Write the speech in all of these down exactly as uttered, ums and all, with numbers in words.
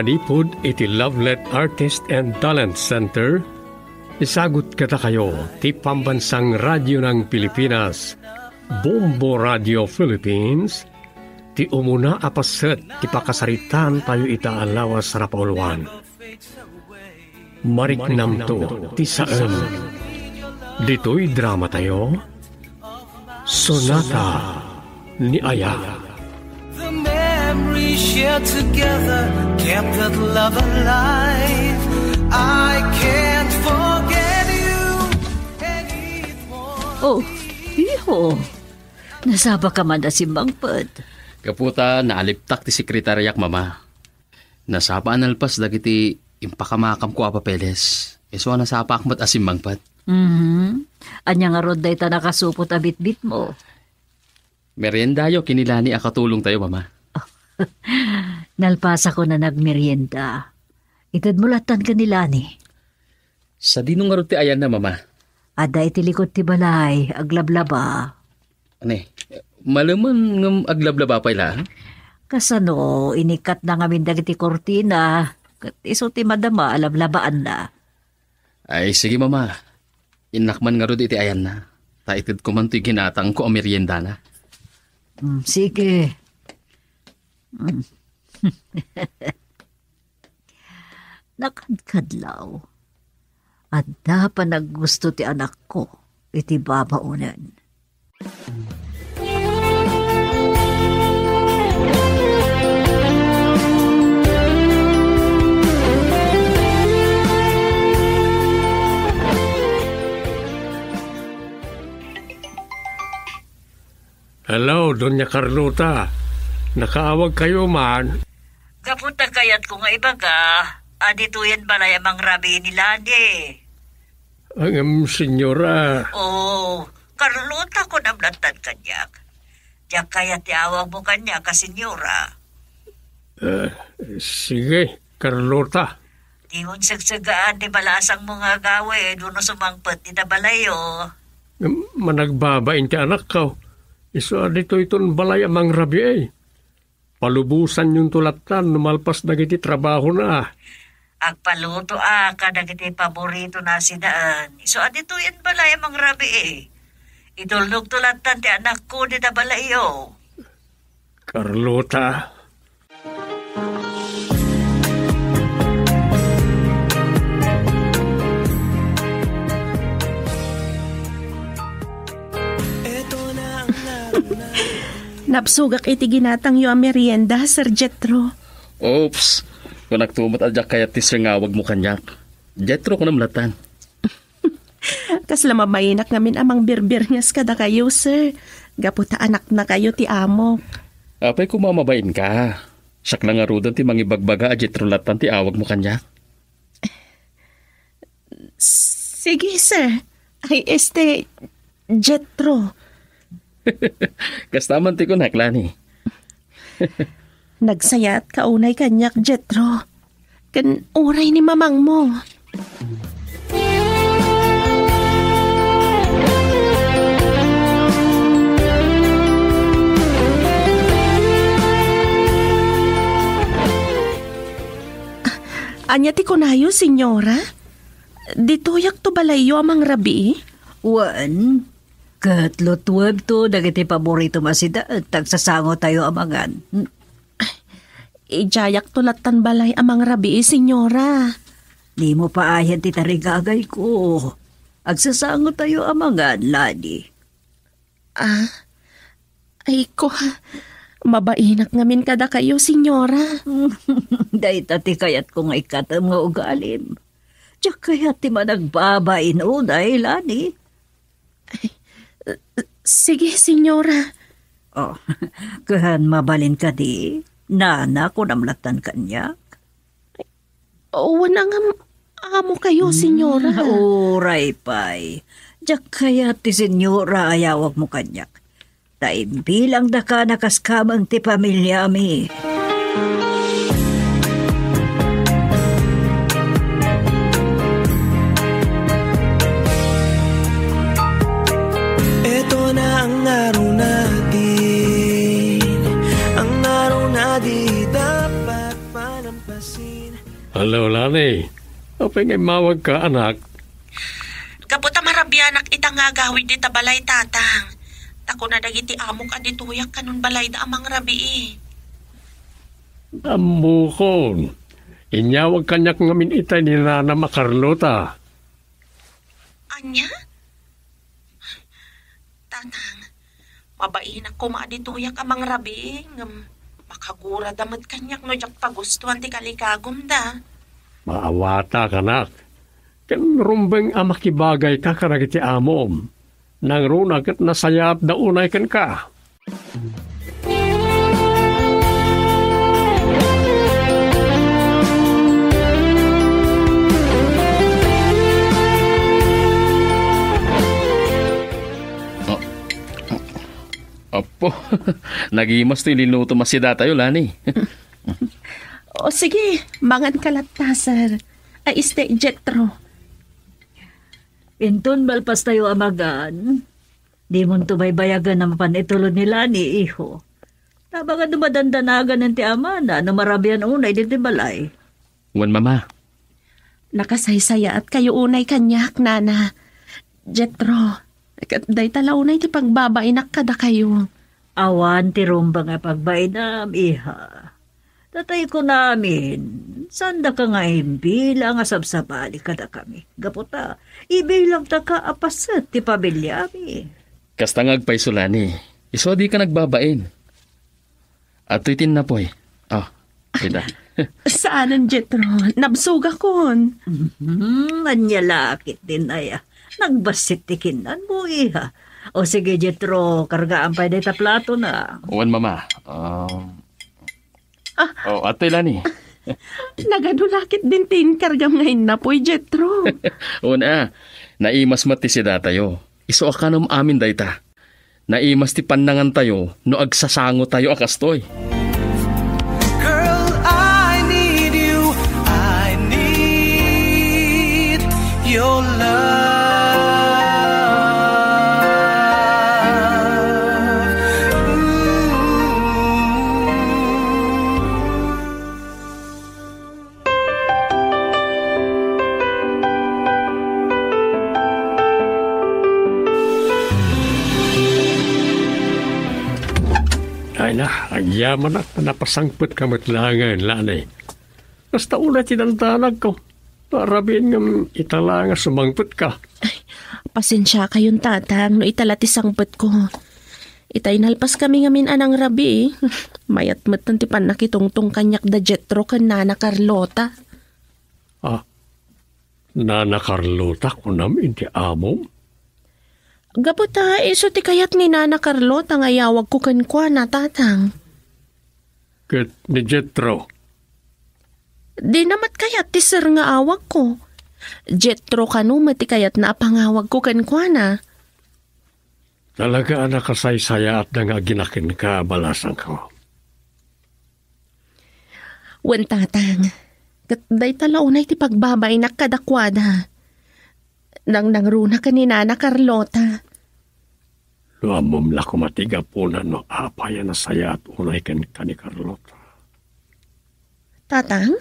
Manipud iti Lovelet Artist and Talent Center, isagut kadakayo ti Pambansang Radyo ng Pilipinas, Bombo Radio Philippines, ti umuna a paset ti pakasaritaan tayo ita a lawas a napauluan. Mariknamto ti saem. Ditoy drama tayo, Sonata ni Aya. The memories shared together kept that love alive. I can't forget you. And it was Oh, iho. Nasapa ka man a simmangpet? Gaputa, naaliptak ti sekretariak, Mama. Nasapa a nalpas dagiti impakamakamko a papeles. Isu a nasapaak met a simmangpet. Mhm. Ania ngarud dayta nakasupot a bitbitmo? Meriendayo ken ni Lani a katulongtayo, Mama. Nalpasakon a nagmerienda. Itedmo lattan ken ni Lani. Sadino ngarud ti ayanna, Mama? Adda iti likod ti balay, aglablaba. Ania, malemen ngem aglablaba pay la? Kasano, inikkatna ngamin dagiti kurtina, ket isu ti madama a lablabaanna. Ay, sige, Mama. Innak man ngarud iti ayanna. Ta itedko man toy ginatangko a meriendana. Mm, sige. Mm. Nakadkadlaw, adda panaggusto ti anakko iti babaonen. Hello, Doña Carlota. Nakaawagkayo man? Gapu ta kayatko nga ibaga, a ditoyen balay a mangrabii ni Lani. Ngem, senyora. Oh, Carlota, kunam lattan kaniak. Diak kayat ti awagmo kaniak a senyora. Eh, sige, Carlota. Diyon segsegaan ti balasangmo nga agawid wenno sumangpet dita balayyo. Managbabain ti anakko. Isu a ditoyton balay a mangrabii. Palubosanyonto lattan no malpas dagiti trabahona. Agpalutoak kadagiti paboritona a sinaen. Isu a ditoyen balay a mangrabii. Itulnogto lattan ti anakko dita balayyo. Carlota. Nabsogak iti ginatangyo a merienda, Sir Jethro. Oops, kunakto met a diak kayat ti sir nga awagmo kaniak. Jethro, kunam lattan. Kasla mabainak ngamin a mangbirbirnges kadakayo, sir. Gapu ta anaknakayo ti amok. Apay koma a mabainka? Siak la ngaruden ti mangibagbaga a Jethro lattan ti awagmo kaniak. Sige, sir. Ay, este, Jethro. Kasta man ti kunak, Lani. Nagsayaatka unay kaniak, Jethro. Ken uray ni mamangmo. Ania ti kunayo, senyora? Ditoyakto balayyo a mangrabii? Wen, ket lutuebto dagiti paboritom a sida, ta agsasangotayo a mangan. Idiayakto lattan balay a mangrabii, senyora. Dimo paayen ti tarigagayko. Agsasangotayo a mangan, Lani. Ah? Ay ko, mabainak ngamin kadakayo, senyora. Dayta ti kayatko nga ikkatem nga ugalim. Diak kayat ti managbabain unay, Lani. Ay, sige, senyora. Oh, ken mabalin kadi, nana, kunam lattan kaniak? Wen a ngem, amo kayo, senyora. Hmm, uray pay. Diak kayat ti senyora a yawagmo kaniak. Ta imbilangdaka a kas kameng ti pamiliami. Ito na ang araw natin, ang araw na di dapat palampasin. Hello, Lani. Apay nga immawagka, anak? Gapu ta marabianak ita nga agawid dita balay, Tatang. Ta kuna dagiti amok a ditoyak kanon balayda a mangrabii. Ammokon. Inyawag kaniak ngamin itay ni nanam a Carlota. Ania? Tatang, mabainak koma a ditoyak a mangrabii, ngem makagurada met kaniak no diak pagustoan ti kalikagumda. Maawatak, anak. Ken rumbeng a makibagayka kadagiti amom. Nangruna ket nasayaatda unay kenka. Oh. Apo, nagimas ti linuto masida tayo, Lani. O sige, mangan ka latta, sir. Ay, este, Jetro. Inton malpas tayo a magan, dimonto baybayagan a mapan itulod ni Lani, iho. Tabangan no madandanagan ti amana no marabian unay ditoy balay. Wen, Mama. Nakasaysayaatka unay kaniak, Nana. Jetro, ket dayta la unay ti pagbabainak kadakayo. Awan ti rumbeng a pagbainam, iha. Tatay ko namin, saan daka nga imbilang a sabsabali kadakami? Gapu ta, ibilangtaka a paset ti pamiliami. Kasta nga agpayso, Lani. Isu a dika nagbabain. Adtoy ti innapoy. Ah, ida. Saanen, Jetro. Nabsogakon. Mhm, ania la ketdin aya. Nagbassit ti kinnanmo, iha. O sige, Jetro, kargaan pay dayta platona. Wen, Mama. Um, Ah. Oh, adtoy, Lani. Nagadu la ketdin ti inkargam nga innapoy, Jetro. Wen a, naimas met ti sidatayo. Isu a kanem amin dayta. Naimas ti pannangantayo no agsasangotayo a kastoy. Girl, I need you. I need your love. Ooh. Ay na, agyamanak ta napasangpetka met laengen, Lani. Kasta unay ti dandanagko. Parabien ngem ita la nga sumangpetka. Ay, pasensiakayon, Tatang, no ita la ti sangpetko. Itay nalpaskami ngamin a nangrabii. Mayat metten ti pannakitungtong kaniak da Jetro ken Nana Carlota. Ah, Nana Carlota, kunam iti amom? Gapu ta isu ti kayat ni Nana Carlota nga iyawagko kenkuana, Tatang. Ket ni Jetro? Dina met kayat ti sir nga awagko. Jetro kano met ti kayatna a pangawagko kenkuana. Talaga a nakasaysayaatda nga agina kenka, balasangko. Wen, Tatang, ket dayta la unay ti pagbabainak kadakuada. Nangnangruna ken ni Nana Carlota. No ammom la koma ti gapuna no apay a nasayaat unay kenka ni Carlota. Tatang?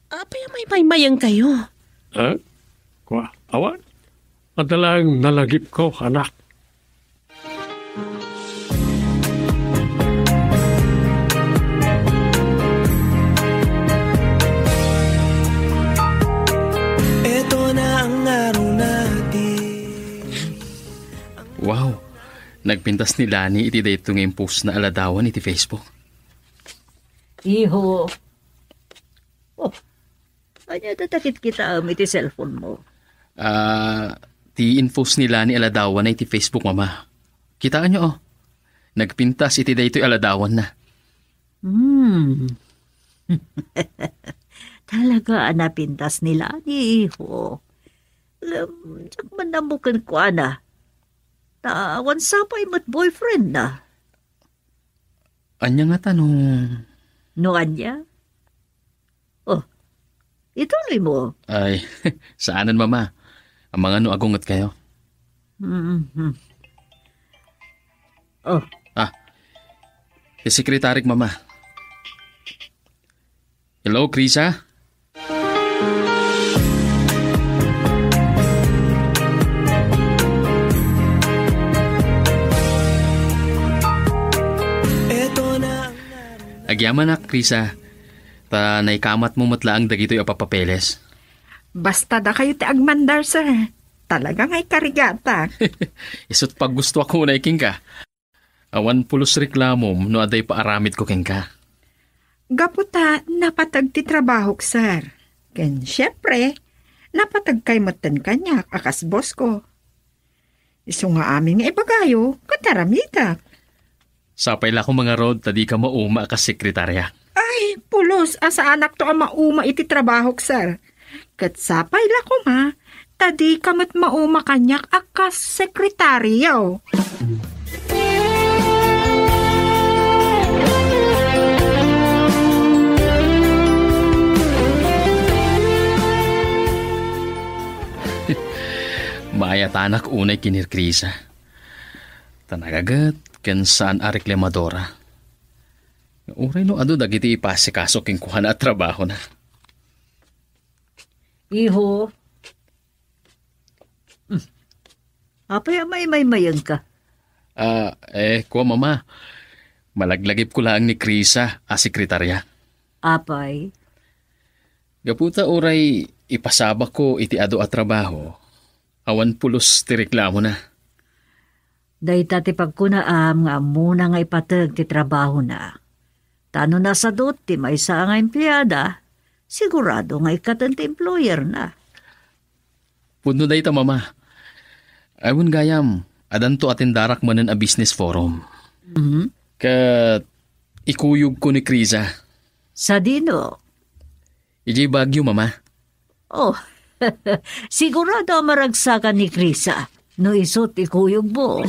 Apay a maymaymayengkayo? Ha? Kua, awan. Adda laeng nalagipko, anak. Eto na ang araw natin. Wow! Nagpintas ni Lani iti daytoy nga impostna a ladawan iti Facebook. Iho. Oh, ania dayta kitkitaem iti cellphone mo? Ah, ti inpost ni Lani a ladawanna iti Facebook, Mama. Kitaenyo, oh. Nagpintas iti daytoy a ladawanna. Hmm. Talaga a napintas ni Lani, iho. Ngem, diak man ammo kenkuana. Ta awan sapay met boyfriendna. Ania ngata no? No ania? Oh, ituloy mo. Ay, saanen, Mama. Amangan no agungetkayo. Mhm. Oh. Ah, ti sekretarik, Mama. Hello, Krisa? Agyamanak, Krisa, ta naikamatmo met laeng dagitoy a papapeles. Basta dakayo ti agmandar, sir. Talaga nga ikarigatak. Isu't paggustoak unay kenka. Awan pulos reklamom no adda ipaaramidko kenka. Gapu ta napateg ti trabahok, sir. Ken siempre, napateg kay metten kaniak a kas boss ko. Isu nga amin nga ibagayo, ket aramidak. Sapay la koma ngarud ta dika mauma a kas sekretarya. Ay, pulos a saanakto a mauma iti trabahok, sir. Ket sapay la koma ta dika met mauma kaniak a kas sekretaryo. Maayatanak unay ken ni Krisa. Ta nagaget ken saan a reklemadora. Uray no adu dagiti ipasikaso kenkuana a trabahona. Iho. Hmm. Apay a maymaymayenka? Ah, eh, kua, Mama. Malaglagipko laeng ni Krisa a sekretarya. Apay? Gapu ta uray ipasabakko iti adu a trabaho, awan pulos ti reklamona. Dayta ti pagkunaam nga ammona nga ipateg ti trabahona. Ta no nasadut ti maysa nga empleada, sigurado nga ikkaten ti employerna. Pudno dayta, Mama. Ay, wen gayam, adanto a tindarak manen a business forum. Mhm. Ket ikuyogko ni Krisa. Sadino? Idiay Baguio, Mama. Oh, sigurado a maragsakan ni Krisa no isu't ikuyogmo.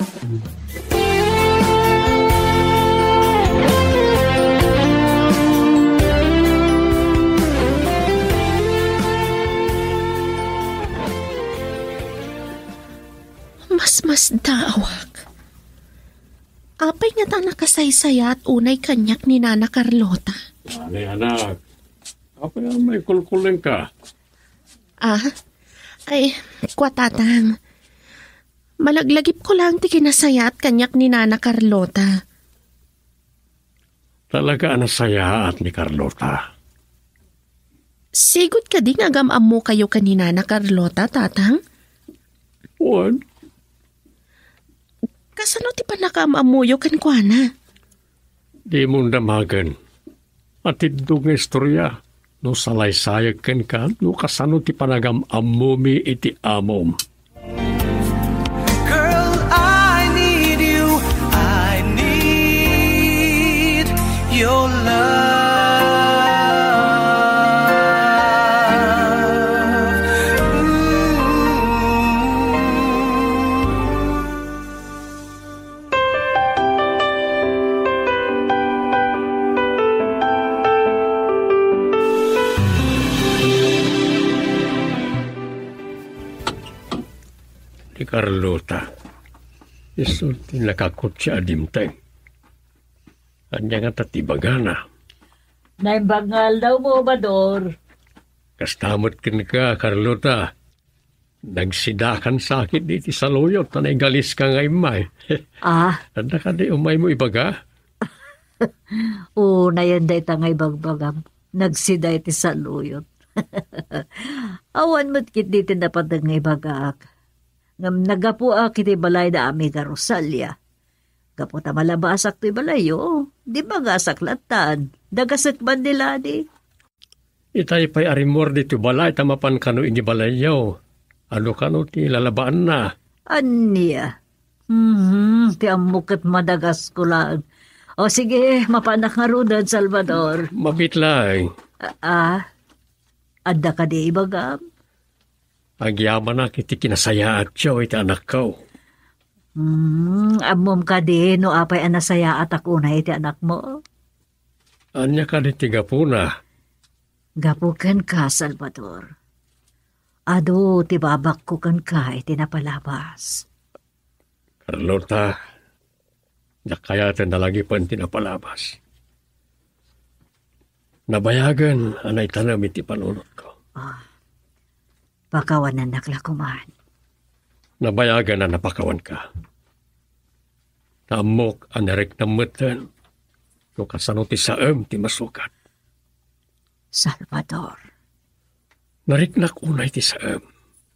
Masmasdaawak. Apay ngata a nakasaysayaat unay kaniak ni Nana Carlota? Ani, anak, apay a maikulkulenka? Ah, ay, kua, Tatang. Malaglagipko laeng ti kinasayaat kaniak ni Nana Carlota. Talaga a nasayaat ni Carlota. Sigud kadi nga agam-ammokayo ken ni Nana Carlota, Tatang? Wen. Kasano ti pannakaam-ammoyo kenkuana? Dimon damagen. Matiddog nga istorya no salaysayek kenka no kasano ti panagam-ammomi iti amom. Girl, I need you. I need your love. Ooh. Ni Carlota, isu ti nakakutsa a dimteng. Ania ngata ti ibagana? Naimbag nga aldawmo, Bador. Kasta met kenka, Carlota. Nagsidakan sakit iti saluyot ta naigaliska nga immay. Ah. Adda kadi umaymo ibaga? Unayen dayta nga ibagbagam. Nagsida iti saluyot. Awan met ketdi ti napateg nga ibagak. Ngem naggapuak iti balay da amiga Rosalia. Gapu ta malabasak ti balayyo, di bagasak lattan. Dagasek man ni Lani. Itay pay a rimmuar ditoy balay ta mapan kano iti balayyo. Adu kano ti lalabaanna? Ania? Mhm, ti ammok ket madagasko laeng. O sige, mapanak ngaruden, Salvador. Mabiit laeng. Ah, adda kadi ibagam? Agyamanak iti kinasayaatyo iti anakko. Hmm, ammom kadi no apay a nasayaatak unay iti anakmo? Ania kadi ti gapuna? Gapu kenka, Salvador. Adu ti babakko kenka iti napalabas. Carlota, diak kayaten a lagipen ti napalabas. Nabayagen a naitanem iti panunotko. Ah, pakawanennak la koman. Nabayagen a napakawanka. Ta ammok a nariknam metten No kasano ti saem ti masukat. Salvador. Nariknak unay ti saem,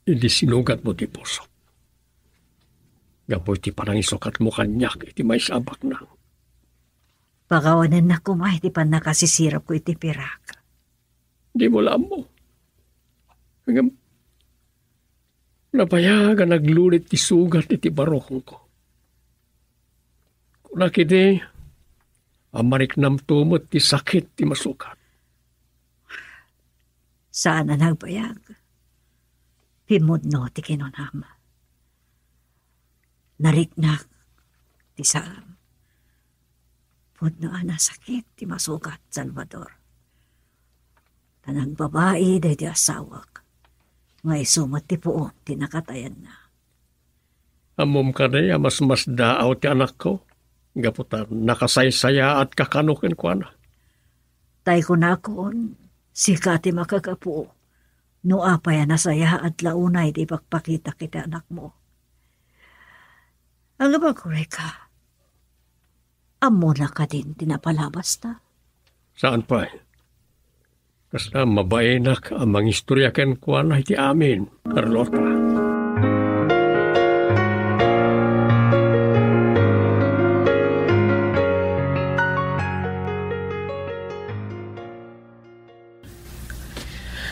idi sinugatmo ti pusok. Gapu iti panangisukatmo kaniak iti maysa a baknang. Pakawanennak koma iti pannakasisirapko iti pirak. Dimo la ammo. Ngem, nabayag a naglulit ti sugat iti barukongko. Kunak idi a mariknamto met ti sakit ti masukat. Saan a nagbayag. Pimmudno ti kinunam. Nariknak ti saem. Pudno a nasakit ti masukat, Salvador. Ta nagbabai daydi asawak, nga isu met ti puon ti nakatayanna. Ammom kadi a masmasdaaw ti anakko, gapu ta nakasaysayaat ka kano kenkuana? Tay kunakon, sika ti makagapu no apay a nasayaat la unay ti ipakpakitak iti anakmo. Agbaga, Rika, ammona kadin ti napalabasta? Saan pay. Kasla mabainak a mangistoria kenkuana iti amin, Carlota.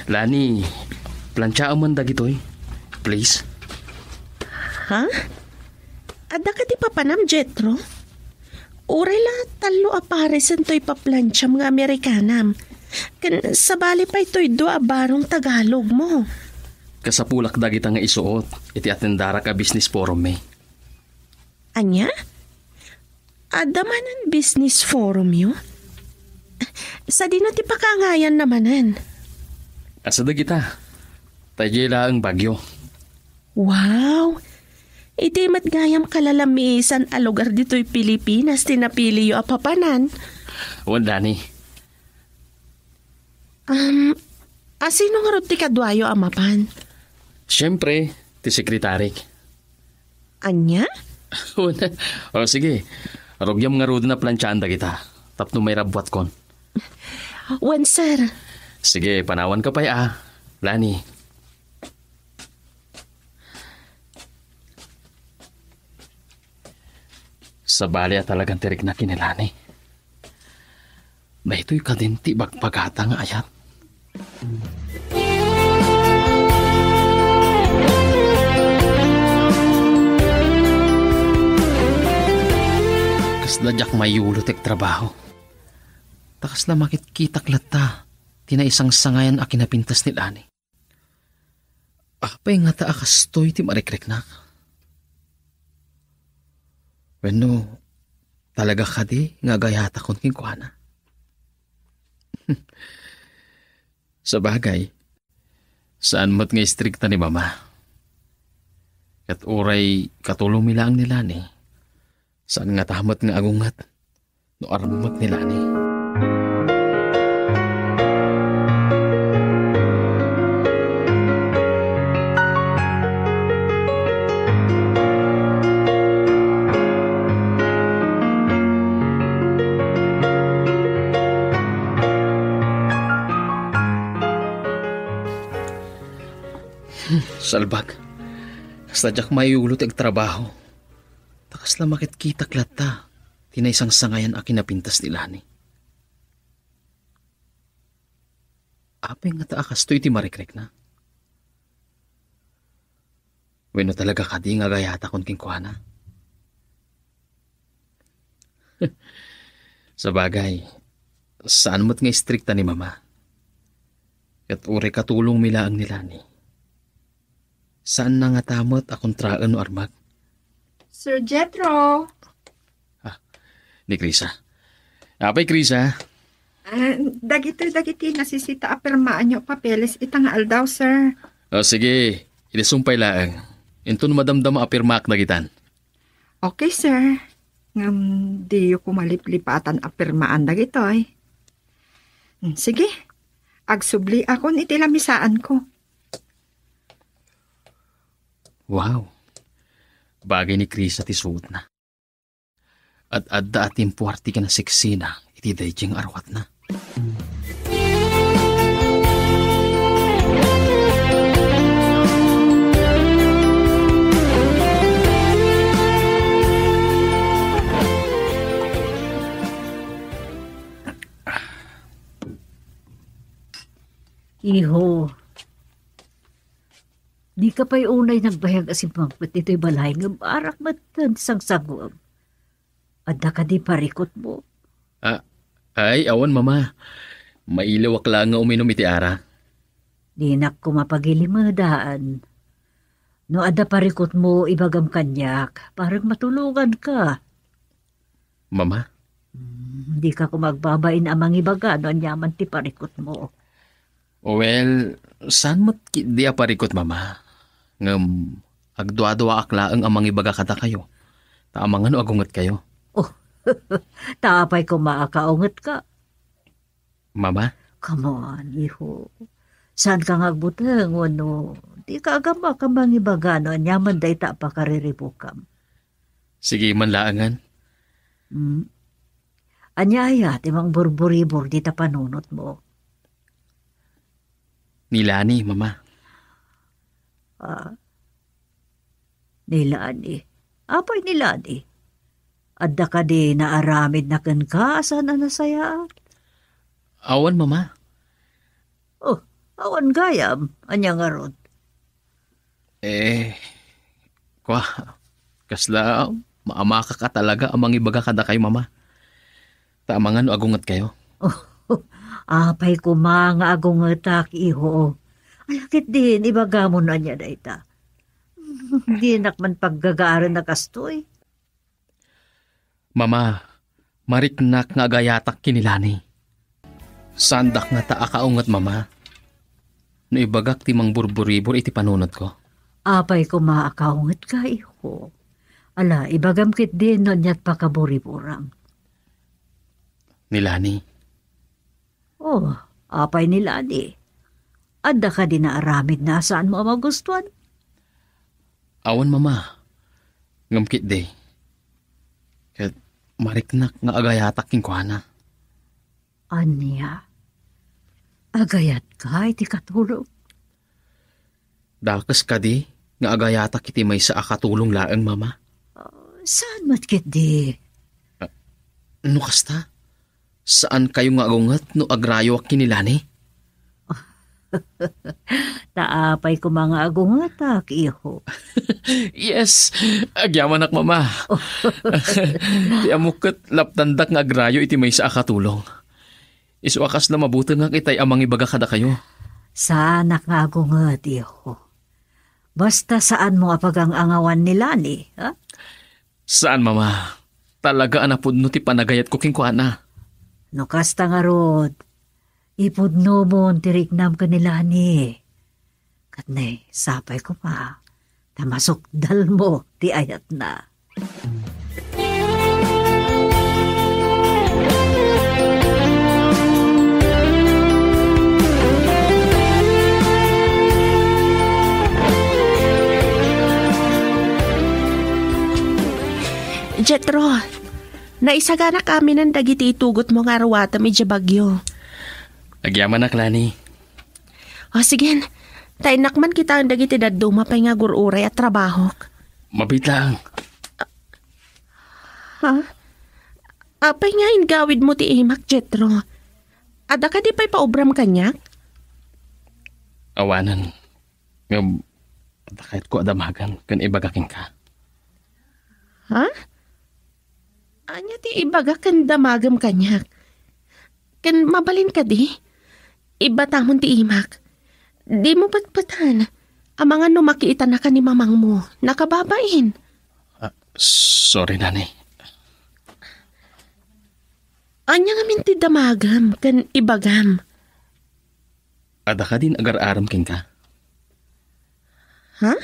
Lani, planchaam man dagitoy, please. Ha? Adda kadi papanam, Jetro? Uray la tallo a pares intoy paplancham nga Amerikanam. Ken sabali pay toy dua a barong Tagalogmo. Kasapulak dagita nga isuot iti atendarak a business forum mi. Ania? Adda manen business forumyo? Sadino ti pakaangayanna manen? Asa dagita? Tay diay laeng Baguio. Wow! Idi met gayam kalalamisan a lugar ditoy Pilipinas ti napiliyo a papanan. Wen, Lani. Um, a sino ngarud ti kaduayo a mapan? Siempre, ti sekretarik. Ania? Wen, o, sige. Rugiam ngaruden a planchaen dagita. Tapno mairabbuatkon. Wen, sir. Sige, panawanka pay a, Lani. Sabali a talagan ti rikna ken ni Lani. Daytoy kadin ti ibagbagata nga ayat. Kasla diak mayulo ti agtrabaho. Ta kasla makitkitak latta ti naisangsangayan a kinapintas ni Lani. Apay ngata a kastoy ti marikriknak? Wenno, talaga kadi nga agayatakon kenkuana? Sabagay, saan met nga istrikta ni Mama. Ket uray katulongmi laeng ni Lani, saan ngata met nga agunget no armut ni Lani. Salbag. Kasla diak mayulo ti agtrabaho. Ta kasla makitkitak latta ti naisangsangayan a kinapintas ni Lani. Apay ngata a kastoy ti marikrikna? Wenno talaga kadi nga agayatakon kenkuana? Sabagay, saan met nga istrikta ni Mama. Ket uray katulongmi laeng ni Lani. Saanna ngata met a kontraen no armak. Sir Jethro. Ah, ni Krisa. Apay, Krisa? Ah, dagitoy dagiti nasisita a pirmaanyo a papeles ita nga aldaw, sir. O, sige. Idi sumpay laeng. Inton madamdama a pirmaak dagitan. Okay, sir. Ngem diyo koma liplipatan a pirmaan dagitoy. Hmm, sige. Agsubliakon iti lamisaanko. Wow. Bagay ni Krisa ti suotna. Ad-adda a timpuar ti kinasiksina iti daydiay nga aruatna. Iho, dika pay unay nagbayag a simmangpet ditoy balay ngem arak met ti sangsanguem. Adda kadi parikutmo? Ah, ay, awan, Mama. Mailiwak laeng nga uminom iti ara. Dinak koma pagilimedan. No adda parikutmo, ibagam kaniak, parang matulonganka. Mama? Hmm, dika koma agbabain a mangibaga no aniaman ti parikutmo. Well, saan met ketdi a parikut, Mama? Ngem agduaduaak laeng a mangibaga kadakayo, ta amangan no agungetkayo. Oh, ta apay koma a kaungetka? Mama? Come on, iho. Saanka nga agbuteng wenno dika agammak a mangibaga no aniaman dayta a pakariribukam? Sige man laengen. Hmm? Ania aya ti mangburburibur dita panunotmo? Ni Lani, Mama. Ah, ni Lani. Apay ni Lani? Adda kadi naaramidna kenka a saan a nasayaat? Awan, Mama. Oh, awan gayam. Ania ngarud? Eh, kua, kasla maamakak a talaga a mangibaga kadakayo, Mama. Ta amangan no agungetkayo. Apay koma nga agungetak, iho. Ala ketdin, ibagam no ania dayta. Dinak man paggagaaren a kastoy. Mama, mariknak nga agayatak ken ni Lani. Saandak ngata a kaunget, Mama, no ibagak ti mangburburibur iti panunotko. Apay koma a kaungetka, iho. Ala, ibagam ketdin no aniat pakaburiburam. Ni Lani. Oh, apay ni Lani? Adda kadi naaramidna a saanmo a magustuan? Awan, Mama. Ngem ketdi, ket mariknak nga agayatak kenkuana. Ania? Agayatka iti katulong? Dakes kadi nga agayatak iti maysa a katulong laeng, Mama? Ah, saan met ketdi? Ah, no kasta, saankayo nga agunget no agrayoak ken ni Lani? Ta apay koma nga agungetak, iho. Yes, agyamanak, Mama. Ti ammok ket laptandak nga agrayo iti maysa a katulong. Isu a kasla mabutengak itay a mangibaga kadakayo. Saanak nga agunget, iho. Basta saanmo a pagang-angawan ni Lani, ha? Saan, Mama. Talaga a napudno ti panagayatko kenkuana. No kasta ngarud, ipudnomon ti riknam ken ni Lani. Ket ne, sapay koma, ta masukdalmo ti ayatna. Jetro, naisaganak aminen dagiti itugotmo nga aruatem idiay Baguio. Agyamanak, Lani. O, sigen. Ta innak man kitaen dagiti dadduma pay nga agur-uray a trabahok. Mabiit laeng. Ha? Apay nga ingawidmo ti imak, Jetro? Adda kadi pay paobram kaniak? Awanen. Ngem, adda kayatko a damagen ken ibaga kenka. Ha? Ania ti ibaga ken damagem kaniak? Ken mabalin kadi? Ibatamon ti imak. Dimo petpeten. Amangan no makiitanaka ni mamangmo. Nakababain. Ah, sorry, Nani. Ania ngamin ti damagem ken ibagam? Adda kadin agar-arem kenka? Ha?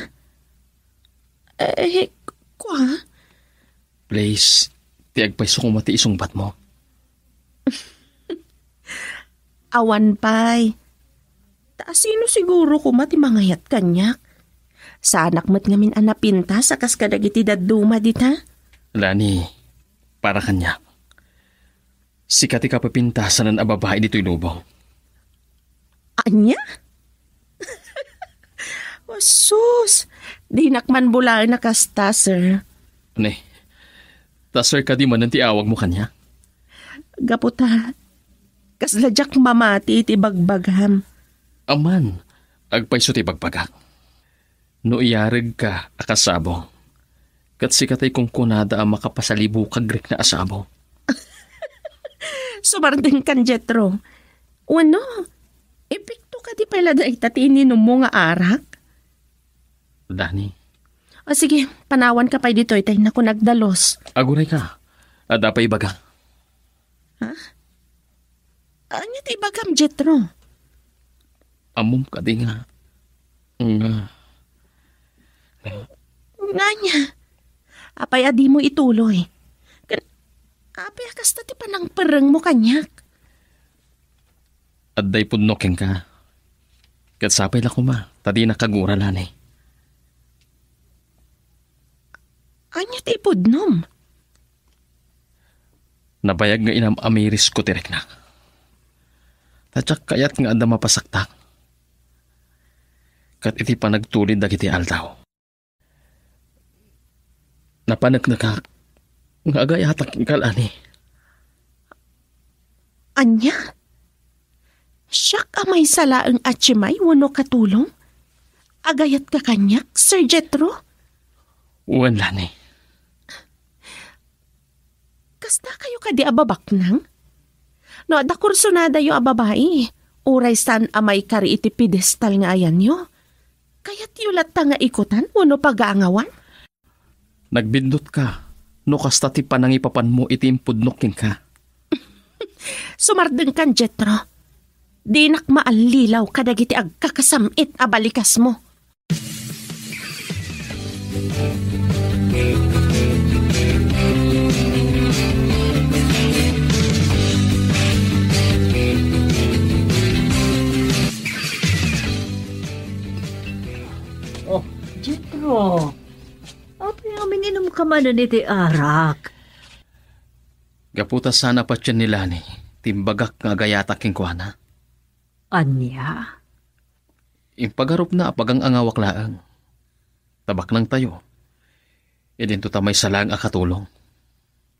Eh, kua? Please, ti agpayso koma ti isungbatmo. Awan pay. Ta sino siguro koma ti mangayat kaniak? Saanak met ngamin a napintas a kas kadagiti dadduma dita. Lani, para kaniak. Sika ti kapipintasanan a babai ditoy lubong. Ania? Oh, sus! Dinak man bulaen a kasta, sir. Ne, ta sir kadi manen ti awagmo kaniak? Gapu ta, kasla diak mamati iti bagbagam. Aman, agpayso ti bagbagak. No iyaregka a kasabong, ket sika tay kunkunada a makapasalibukag rikna a sabong. Sumardengkan, Jetro. Wenno, epekto kadi pay la dayta ti ininummo nga arak? Dani. O sige, panawanka pay ditoy ta innakon agdalus. Agurayka. Adda pay ibaga. Ha? Ania ti ibagam, Jetro? Ammom kadi nga, nga, nga. Ngania? Apay a dimo ituloy? Ken, apay a kasta ti panangperrengmo kaniak? Adda ipudno kenka. Ket sapay la koma, ta dinak agura, Lani. Ania ti ipudnom? Nabayag nga inam-amirisko ti riknak. Ta diak kayat nga adda mapasaktak. Ket iti panagtulid dagiti aldaw, napaneknekak nga agayatak kenka, Lani. Ania? Siak a maysa laeng a tiemay wenno katulong? Agayatka kaniak, Sir Jetro? Wen, Lani. Kasta kayo kadi a babaknang? No adda kursunadayo a babai, uray saan a maikari iti pedestal nga ayanyo, kayatyo latta nga ikutan wenno pagaangawan? Nagbindutka no kasta ti panangipapanmo iti impudnok kenka. Sumardengkan, Jetro. Dinak maallilaw kadagiti agkakasam-it a balikasmo. Oh, Jetro. Apay a minginom ka manen iti arak? Gapu ta saan a patien ni Lani ti imbagak nga agayatak kenkuana. Ania? Impagarupna a pagang-angawak laeng. Ta baknangtayo, idinto ta maysa laeng a katulong.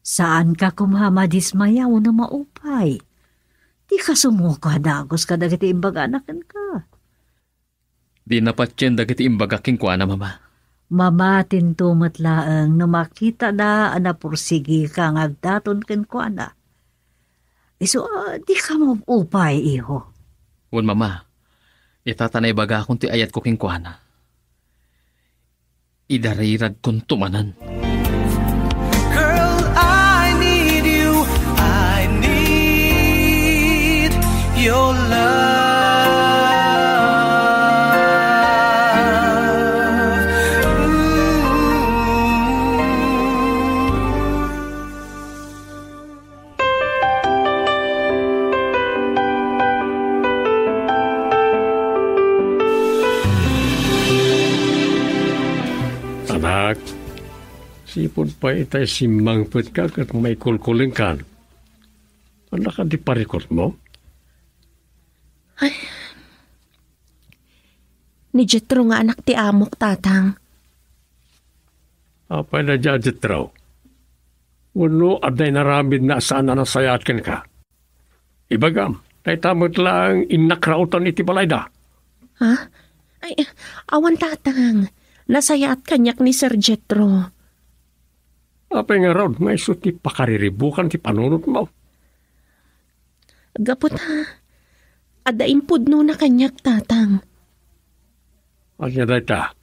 Saanka koma a madismaya wenno maupay. Dika sumuko a dagus kadagiti imbagana kenka. Dina patien dagiti imbagak kenkuana, Mama. Mamatinto met laeng no makitada a napursigika nga agdaton kenkuana. Isu a dika maupay, iho. Wen, Mama, ita ta naibagakon ti ayatko kenkuana. Idariragkonto manen. Girl, I need you. I need your love. Ooh. Anak, sipud pay itay simmangpetka ket maikulkulengkan. Ania kadi parikutmo? Ay, ni Jetro nga anak ti amok, Tatang. Apay daydiay a Jetro? Wenno adda inaramidna a saan a nasayaat kenka? Ibagam, dayta met laeng innak raoten iti balayda. Ha? Ay, awan, Tatang. Nasayaat kaniak ni Sir Jetro. Apay ngarud nga isu ti pakariribukan ti panunotmo? Gapu ta adda impudnona kaniak, Tatang. Ania dayta?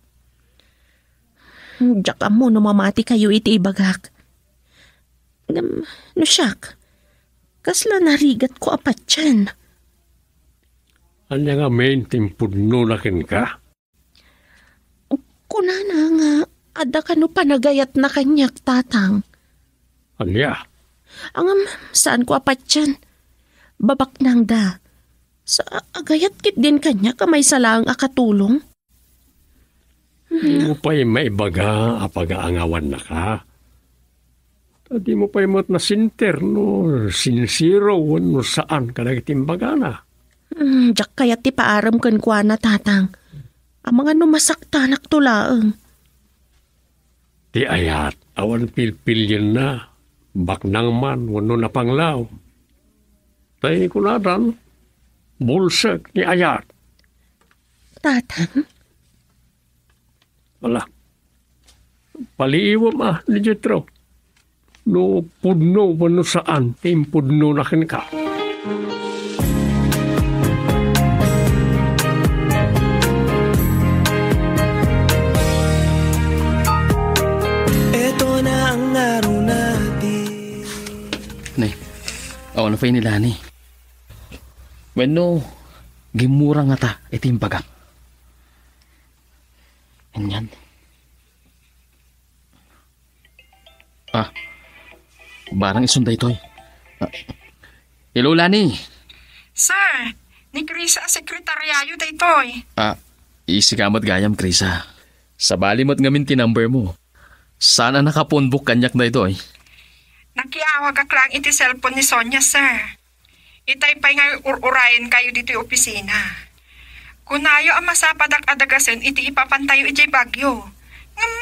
Diak ammo no mamatikayo iti ibagak. Ngem, no siak, kasla narigatko a patien. Ania ngamin ti impudnona kenka? Kunana nga adda kano panagayatna kaniak, Tatang. Ania? Ngem, saanko a patien. Babaknangda. Sa agayat ketdin kaniak a maysa laeng a katulong. Dimo pay maibaga a pagaangawannaka? Dimo pay met nasinter no sincero wenno saan kadagiti imbagana. Hmm, diak kayat ti paarem kenkuana, Tatang. Amangan no masaktanakto laeng. Ti ayat, awan pilpilienna, baknang man wenno napanglaw. Tay kunadan, bulsek ni ayat. Tatang? Ala, paliiwem a ni Jetro. No pudno wenno saan ti impudnona kenka. Eto na ang aruna ti Ne, awan pay ni Lani. Wenno, gimmura ngata iti imbagak. Anian? Ah, barang isun daytoy. Ah, hello, Lani. Sir, ni Krisa a sekretaryayo daytoy. Ah, isika met gayam, Krisa. Sabali met ngamin ti number mo. Saan a nakapunbok kaniak daytoy? Nakiawagak laeng iti cellphone ni Sonia, sir. Itay pay nga ur-urayenkayo ditoy opisina. Kunayo a masapadak a dagasen iti ipapantayo idiay Baguio. Ngem,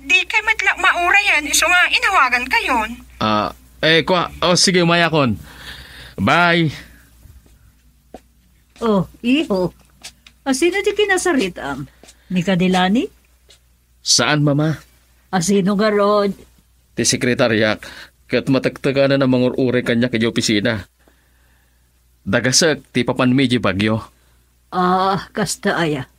dikay met la maurayen isu nga inawagankayon. Ah, eh, kua, oh, sige, umayakon. Bye. Oh, iho. Asino ti kinasaritam? Ni Kadilani? Saan, Mama. Asino ngarud? Ti sekretariak, ket matektekanna a mangur-uray kaniak idiay opisina. Dagasek ti papanmi idiay Baguio. Ah, kasta aya.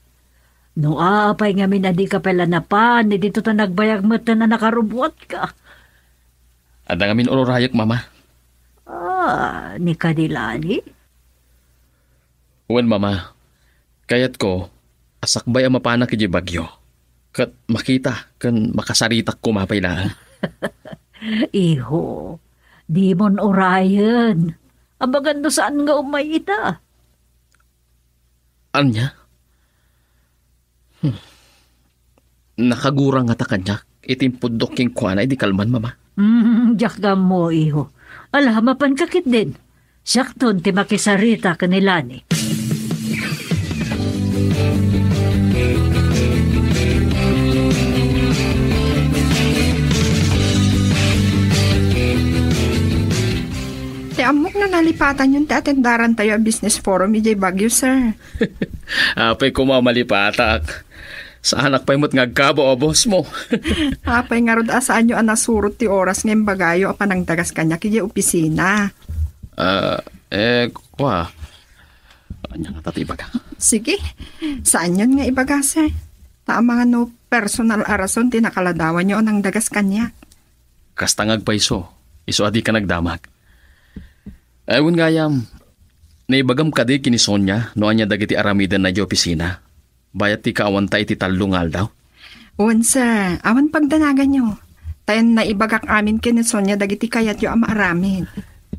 No apay ngamin a dika pay la napan, ditoy ta nagbayag metten a nakarubbuatka. Adda ngamin ur-urayek, Mama. Ah, ni Kadilani? Wen, Mama. Kayatko a sakbay a mapanak idiay Baguio, ket makita ken makasaritak koma pay laeng. Iho, dimon urayen. Amangan no saan nga umay ita. Ania? Hmm. Nakagurang ngata kaniak iti impuddok kenkuana idi kalman, Mama. Mm, diak ammo, iho. Ala, mapanka ketdin. Siakton ti makisarita ken ni Lani. Ti ammok no nalipatanyon ti atendarantayo a business forum idiay Baguio, sir. Apay koma malipatak. Saanak pay met nga agkabo a boss mo. Apay ngarud a saanyo a nasurot ti oras nga imbagayo a panangdagas kaniak idiay opisina? Ah, eh, kua. Ania ngata ti ibaga? Sige. Saanyon nga ibaga, sir. Ta amangan no personal a rason ti nakaladawanyo a nangdagas kaniak. Kasta nga agpayso, isu a dika nagdamag. Ay, wen gayam, naibagam kadi ken ni Sonia no ania dagiti aramidenna idiay opisina? Bayat ti kaawanta iti tallo nga aldaw? Wen, sir. Awan pagdanaganyo. Ta naibagak amin ken ni Sonia dagiti kayatyo a maaramid.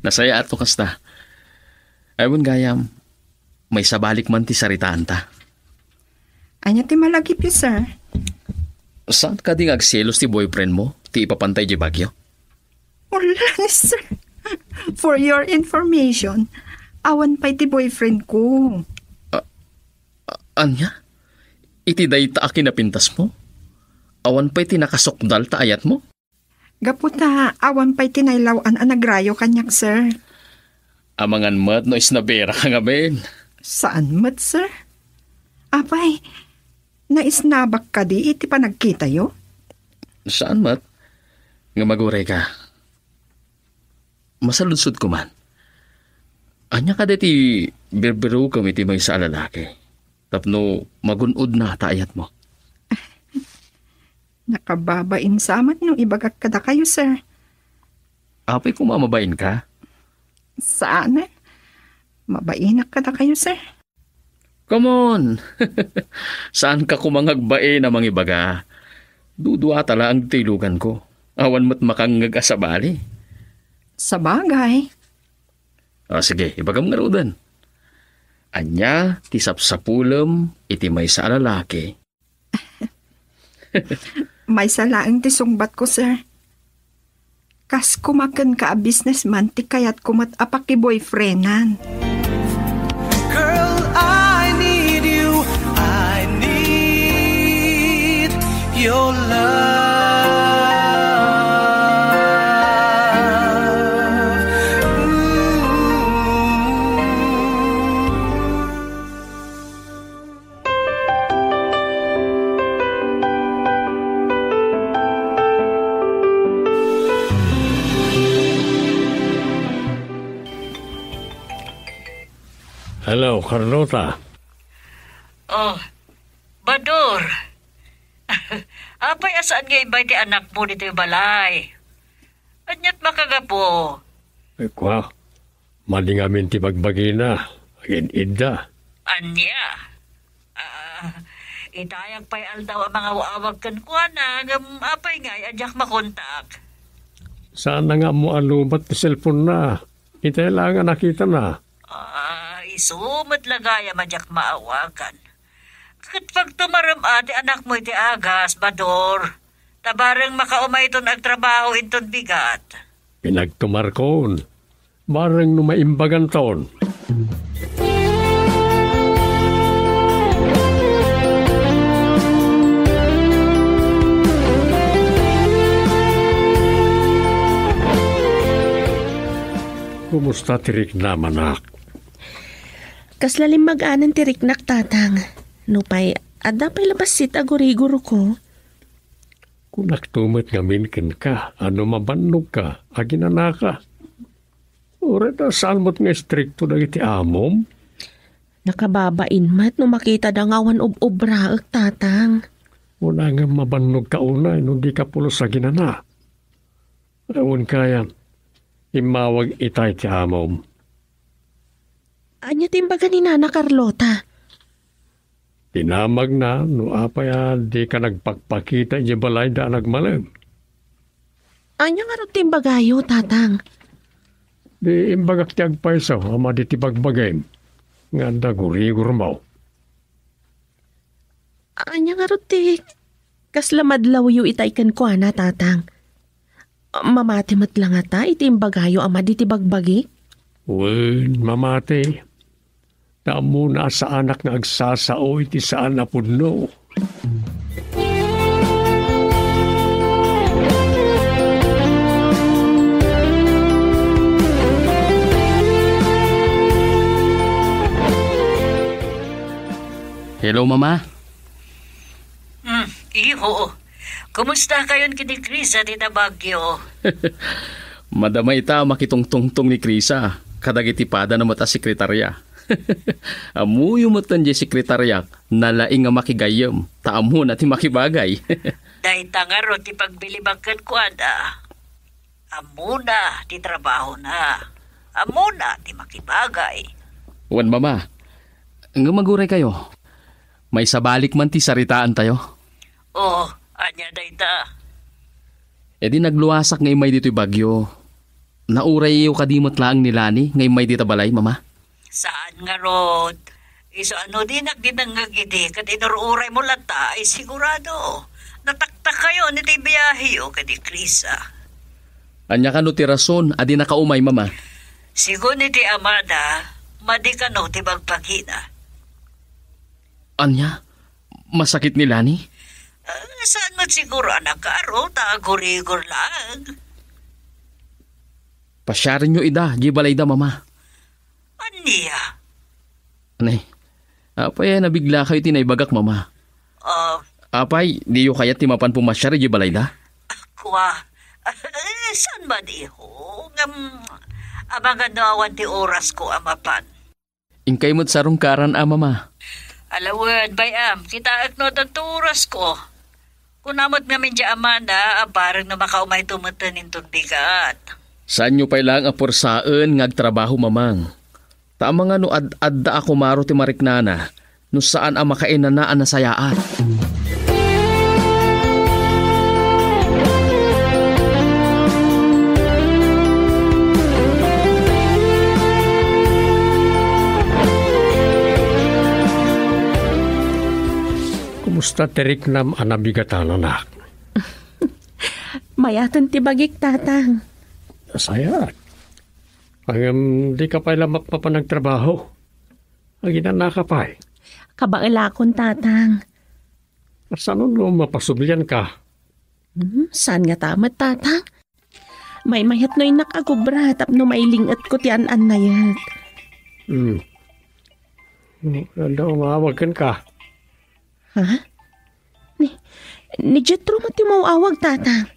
Nasayaat no kasta. Ay, wen gayam, maisabalik man ti saritaanta. Ania ti malagipyo, sir? Saan kadi nga agselos ti boyfriend mo, ti ipapantay idiay Baguio? Wala ni, sir. For your information, awan pay ti boyfriend ko. A-, ania? Iti dayta a kinapintas mo? Awan pay ti nakasukdal ta ayat mo? Gapu ta awan pay ti nailaw-an a nagrayo kaniak, sir. Amangan met no isnabera ka ngamin. Saan met, sir? Apay, naisnabak kadi iti panagkitayo? Saan met. Nga maguray ka. Masaludsodko man. Ania kadi ti birbirukem iti maysa a lalaki? Tapno magun-odna ta ayatmo. Nakababain sa met no ibagak kadakayo, sir. Apay koma mabain ka? Saan, eh. Mabainak kadakayo, sir. Come on! Saan ka koma nga agbain a mangibaga? Duduata laeng ti iluganko. Awan met makangngeg a sabali. Sabagay. Ah, sige, ibagam ngaruden. Ania ti sapsapulem iti maysa a lalaki? Maysa laeng ti sungbatko, sir. Kas kumakenka a businessman ti kayatko met a pakiboyfriendan. Girl, I need you. I need your love. Ooh. Hello, Carlota. Oh, Bador. Apay a saan nga imbay ti anakmo ditoy balay? Ania't makagapu? Ay, kwa, madi ngamin ti bagbagina. Agid-idda. Ania? Ah, itayak pay aldaw a mangaw-awag kenkuana, ngem apay ngay a diak makontak? Saan na nga ammo a lobat ti cellphone na. Itay lang a nakitana. Ah, isu met la gayam a diak maawagan. Ket pagtumarem a ti anakmo iti agas, Bador. Ta bareng makaumayton agtrabaho inton bigat. Pinagtumarkon. Bareng no maimbaganton. Kumusta ti riknam, anak? Kasla limmaganan ti riknak, tatang. Nupay, adda pay la bassit a gurigurko. Kunakto met ngamin kenka, a no mabannogka, aginanaka. Uray ta saan met nga istrikto dagiti amom? Nakababain met no makitada nga awan ob-obraek, tatang. Una nga mabannogka unay no dika pulos aginana. Awan kaya, immawag itay ti amom. Ania ti imbaga ni Nana Carlota? Dinamagna no apay a dika nagpakpakita idiay balayda a nagmalem. Ania ngarud ti imbagayo, tatang? Di imbagak ti agpayso a madi ti bagbagim nga adda gurigurmo. Ania ngarud ti kasla madlawyo itay kenkuana, tatang? Mamati met la ngata iti imbagayo a madi ti bagbagi? Wen, mamati. Ta ammona a saanak nga agsasao iti saan a pudno. Hello, Mama. Hmm, iho. Kumusta kayon ken ni Krisa dita Baguio? Madama ita a makitungtungtong ni Krisa kadagiti padana met a sekretaria. Ammoyo met diay sekretariak, nalaing a makigayyem, ta ammona ti makibagay. Dayta ngarud ti pagbilibak kenkuana. Ammona ti trabahona. Ammona ti makibagay. Wen, Mama. Ngem aguraykayo. Maisabalik man ti saritaantayo. Oh, ania dayta? Idi nagluasak nga immay ditoy Baguio, naurayyo kadi met laeng ni Lani nga immay dita balay, Mama? Saan ngarud? Isu a no dinak dinengngeg idi ket inur-uraymo latta, ay sigurado, nataktakkayon iti biaheyo ken ni Krisa. Ania kano ti rason a dinaka umay, Mama? Sigun iti amada, madi kano ti bagbagina. Ania? Masakit ni Lani? Ah, saan met siguro a nakaro ta agurigor laeng. Pasiarenyo ida, di balayda, Mama. Ania? Anay, apay a nabiglakayo iti naibagak, Mama? Ah, Apay, diyo kayat ti mapan pumasiar idiay balayda? Kua, eh, saan man, iho? Ngem, amangan no awan ti orasko a mapan. Inkay met sarungkaran a, Mama. Ala wen, bay-am, kitaek no adda orasko. Kuna met ngamin diay amana a bareng no makaumayto metten inton bigat. Saanyo pay laeng a puersaen nga agtrabaho, Mamang. Ta amangan no ad-adda a kumaro ti mariknana no saan a makainana a nasayaat. Kumusta ti riknam a nabigatan, anak? Mayaten ti bagik, Tatang. Nasayaat. Ngem dika pay la mapmapan agtrabaho. Aginanaka pay. Kabaelakon, Tatang. Kasano no mapasublianka? Hmm, saan ngata met, Tatang? Maymayat no innak agubra tapno mailing-etko ti an-annayek. Hmm. Anda umawag kenka? Ha? Ni, ni Jethro met ti umaw-awag, Tatang.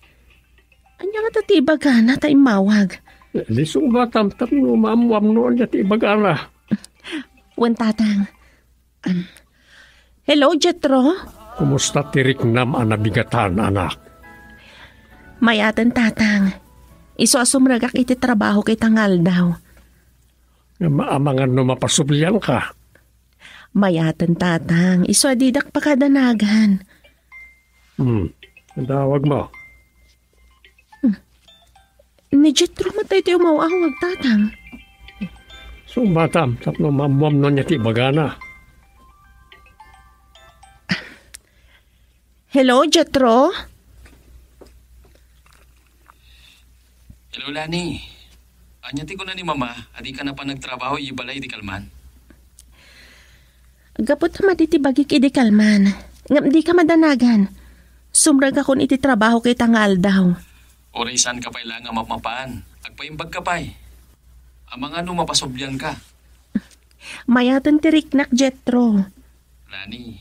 Ania ngata ti ibagana ta immawag? Di sungbatam tapno maammoam no ania ti ibagana. Wen, Tatang. Am, hello, Jethro? Kumusta ti riknam a nabigatan, anak? Mayaten, Tatang. Isu a sumrekak iti trabahok ita nga aldaw. Ngem amangan no mapasublianka. Mayaten, Tatang. Isu a didak pakadanagan. Hmm. Adda awagmo. Ni Jethro met daytoy umaw-awag, Tatang. Sungbatam tapno maammoam no ania ti ibagana. Hello, Jethro? Hello, Lani. Ania ti kuna ni Mama a dika napan nagtrabaho iti balay idi kalman? Gapu ta madi ti bagik idi kalman, ngem dika madanagan. Sumrekakon iti trabahok ita nga aldaw. Uray saanka pay la nga mapmapan, agpaimbagka pay. Amangan no mapasublianka. Mayaten ti riknak, Jethro. Lani,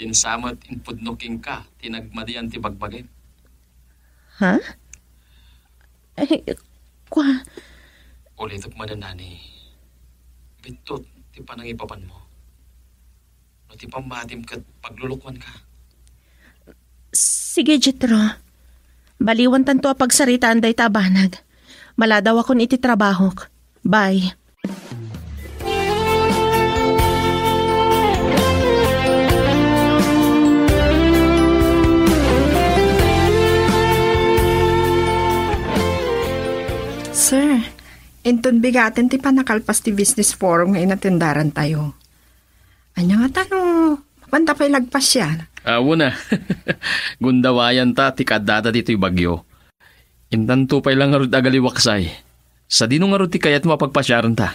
insa met impudno kenka ti nagmadian ti bagbagim. Ha? Eh, kua- Ulitek manen, Lani. Bitot ti panangipapanmo. No ti pammatim ket paglulukoanka. Sige, Jethro. Baliwantanto a pagsaritaan dayta a banag. Maladawakon iti trabahok. Bye. Sir, inton bigaten ti pannakalpas ti business forum nga inatendarantayo. Ania ngata no mapanta pay la agpasiar? Awan a. Gundawayanta ti kaaddada ditoy Baguio. Intanto pay la ngarud agaliwaksay. Sadino ngarud ti kayatmo a pagpasiarenta?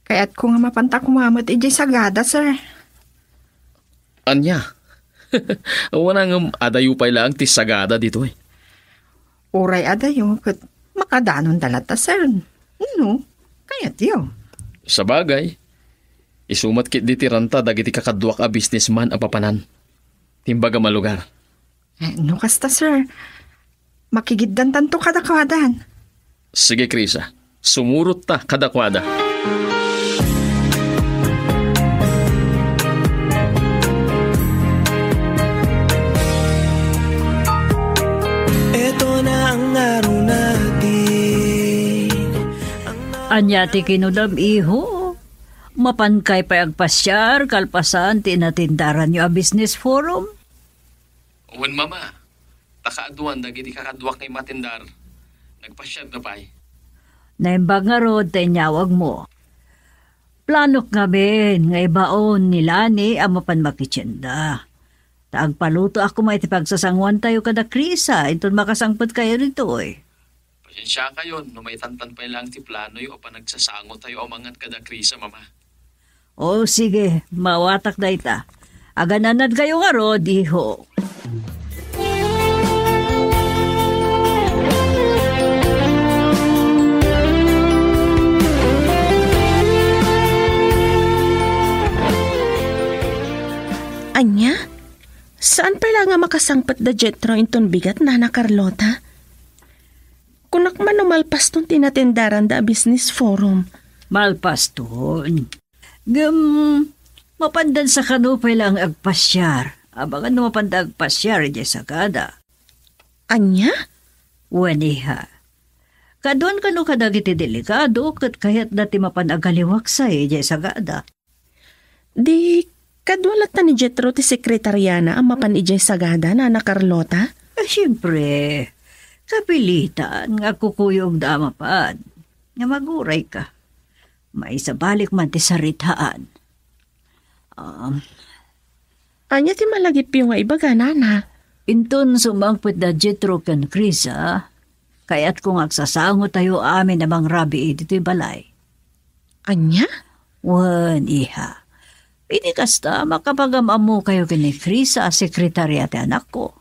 Kayatko nga mapanta koma met idiay Sagada, sir. Ania? Awan a ngem adayo pay laeng ti Sagada ditoy. Uray adayo ket makadanonda latta, sir. No, kayatyo. Sabagay, isu met ketdi ti ranta dagiti kakaduak a businessman a papanan ti imbagam a lugar. Eh, no kasta, sir, makigiddantanto kadakuadan. Sige, Krisa. Sumurotta kadakuada. Ania ti kinunam, iho? Mapankay pay agpasiar kalpasan ti inatendaranyo a business forum? Wen, Mama. Ta kaaduan dagiti kakaduak nga immatendar, nagpasiarda pay. Naimbag ngarud ti inyawagmo. Planok ngamin nga ibaon ni Lani a mapan makitienda. Ta agpalutoak koma iti pagsasangoantayo kada Krisa inton makasangpetkayo ditoy. Pasensiakayon no maitantan pay laeng ti planoyo a panagsasangotayo a mangan kada Krisa, Mama. O, sige, maawatak dayta. Agananadkayo ngarud, iho. Ania? Saan pay la nga makasangpet da Jethro inton bigat, Nana Carlota? Kunak man no malpaston ti inatendaranda a business forum. Malpaston? Ngem, mapandansa kano pay laeng agpasiar. Amangan no mapanda agpasiar idiay Sagada. Ania? Wen, iha. Kaaduan kano kadagiti delegado ket kayatda ti mapan agaliwaksay idiay Sagada. Di, kadua latta ni Jethro ti sekretariana a mapan idiay Sagada, Nana Carlota? Eh, siempre, kapilitan nga agkukuyogda a mapan. Nga magurayka. Maisabalik man ti saritaan. Um, Ania ti malagipyo nga ibaga, Nana? Inton sumangpet da Jethro ken Krisa, Kayatko nga agsasangotayo amin a mangrabii ditoy balay. Ania? Wen, iha. Idi kasta, makapag-am-ammokayo ken ni Krisa a sekretaria ti anakko.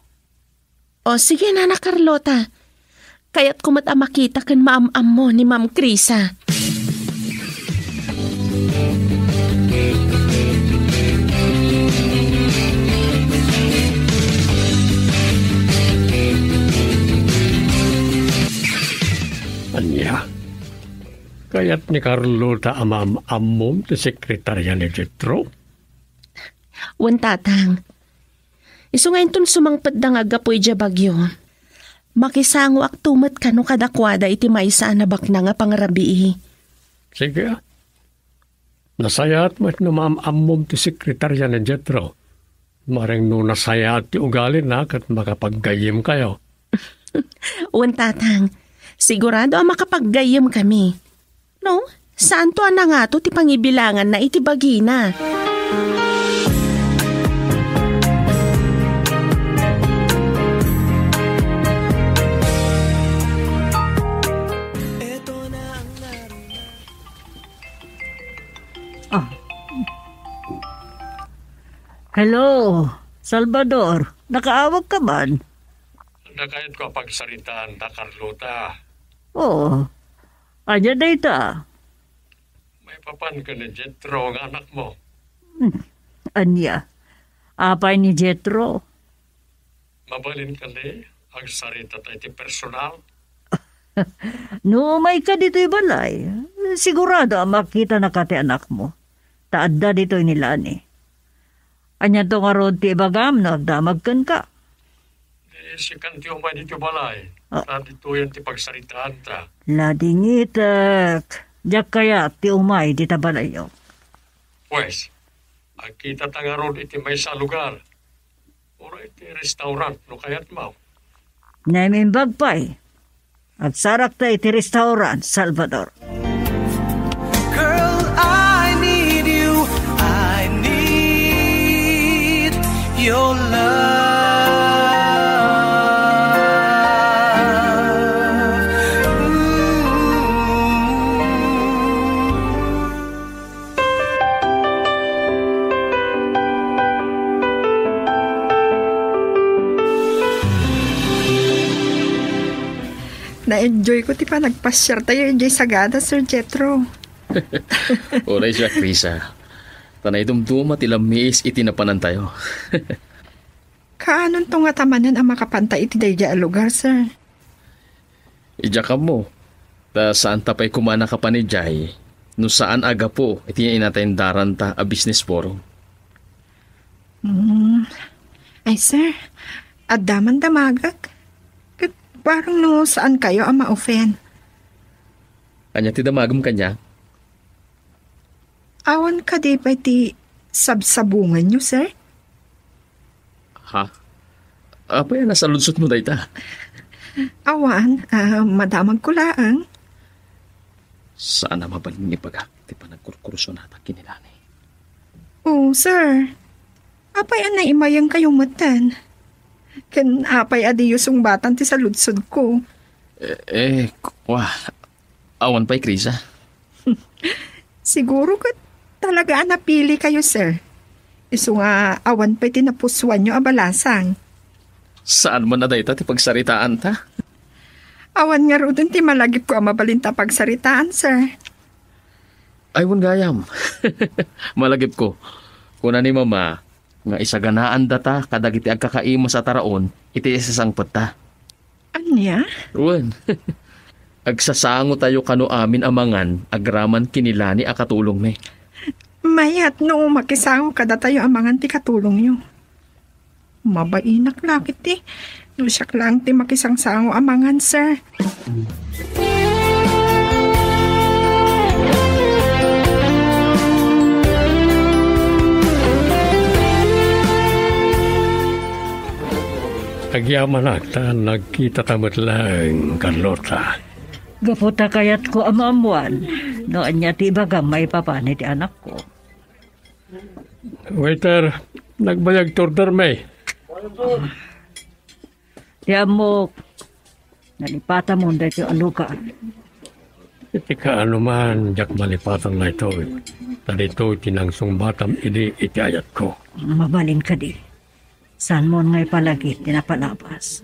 O, sige, Nana Carlota. Kayatko met a makita ken maam-ammo ni Ma'am Krisa. Ania? Kayat ni Carlota a maam-ammom ti sekretaria ni Jetro? Wen, Tatang. Isu nga inton sumangpetda nga aggapu idiay Baguio, makisangoakto met kano kadakuada iti maysa a nabaknang a pangrabii. Sige. Nasayaat met no maam-ammom ti sekretaria ni Jetro. Maring no nasayaat ti ugalina ket makapaggayyemkayo. Wen, Tatang. Sigurado a makapaggayyemkami. No, saanto a nangato ti pangibilanganna iti bagina. Ah. Hello, Salvador. Nakaawag ka man? Nakayat ko a pagsaritaan ta, Carlota. Oo. Ania dayta? Maipapan ken ni Jetro nga anakmo. Hmm. Ania? Apay ni Jetro? Mabalin kadi agsarita ta iti personal? No umayka ditoy balay, sigurado a makitanaka ti anakmo. Ta adda ditoy ni Lani. Aniato ngarud ti ibagam no agdamag kenka? Di sikan ti umay ditoy balay. Ah. Ta ditoyen ti pagsaritaanta. Ladingitek. Diak kayat ti umay dita balayyo. Pues, agkitata ngarud iti maysa a lugar. Uray iti restaurant no kayatmo. Naimbag pay. Agsarakta iti restaurant, Salvador. Girl, I need you. I need your love. Ooh. Na-enjoy ko ti panagpasiartayo idiay Sagada, Sir Jethro. Uray siak, Krisa. Ta naidumduma ti lammiis iti napanantayo. Kaanonto ngata manen a makapanta iti daydiay a lugar, sir? Idiak ammo, ta saanta pay koma a nakapan idiay no saan a gapu iti inattendaranta a business forum. Hmm. Ay, sir, adda man damagek. Ket bareng no saankayo a ma-offend. Ania ti damagem kaniak? Awan kadi pay ti sabsabunganyo, sir? Ha? Apay a nasaludsodmo dayta? Awan, ah, madamagko laeng. Saan a mabalin nga ibagak ti panagkurkursunata ken ni Lani. Oh, sir. Apay a naimayengkayo metten? Ken apay a diyo sungbatan ti saludsodko? Eh, eh, kwa, Awan pay, Krisa. Siguro ket talaga a napilikayo, sir. Isu nga awan pay ti napusuanyo a balasang. Saan man a dayta ti pagsaritaanta? Awan ngaruden ti malagipko a mabalinta a pagsaritaan, sir. Ay, wen gayam. Malagipko. Kuna ni Mama nga isaganaandata kadagiti agkakaimas a taraon iti isasangpetta. Ania? Wen, agsasangotayo kano amin a mangan agraman ken ni Lani a katulongmi. Mayat no makisango kadatayo a mangan ti katulongyo. Mabainak la ketdi no siak laeng ti makisangsango a mangan, sir. Agyamanak ta nagkitata met laeng, Carlota. Gapu ta kayatko a maammoan no ania ti ibagam maipapan iti anakko. Waiter, nagbayag ti ordermi. Ti ammok, Nalipatamon daytoy a lugar. Iti kaano man, diak malipatan daytoy. Ta ditoy ti nangsungbatam idi iti ayatko. Mabalin kadi. Saanmon nga ipalagip ti napalabas?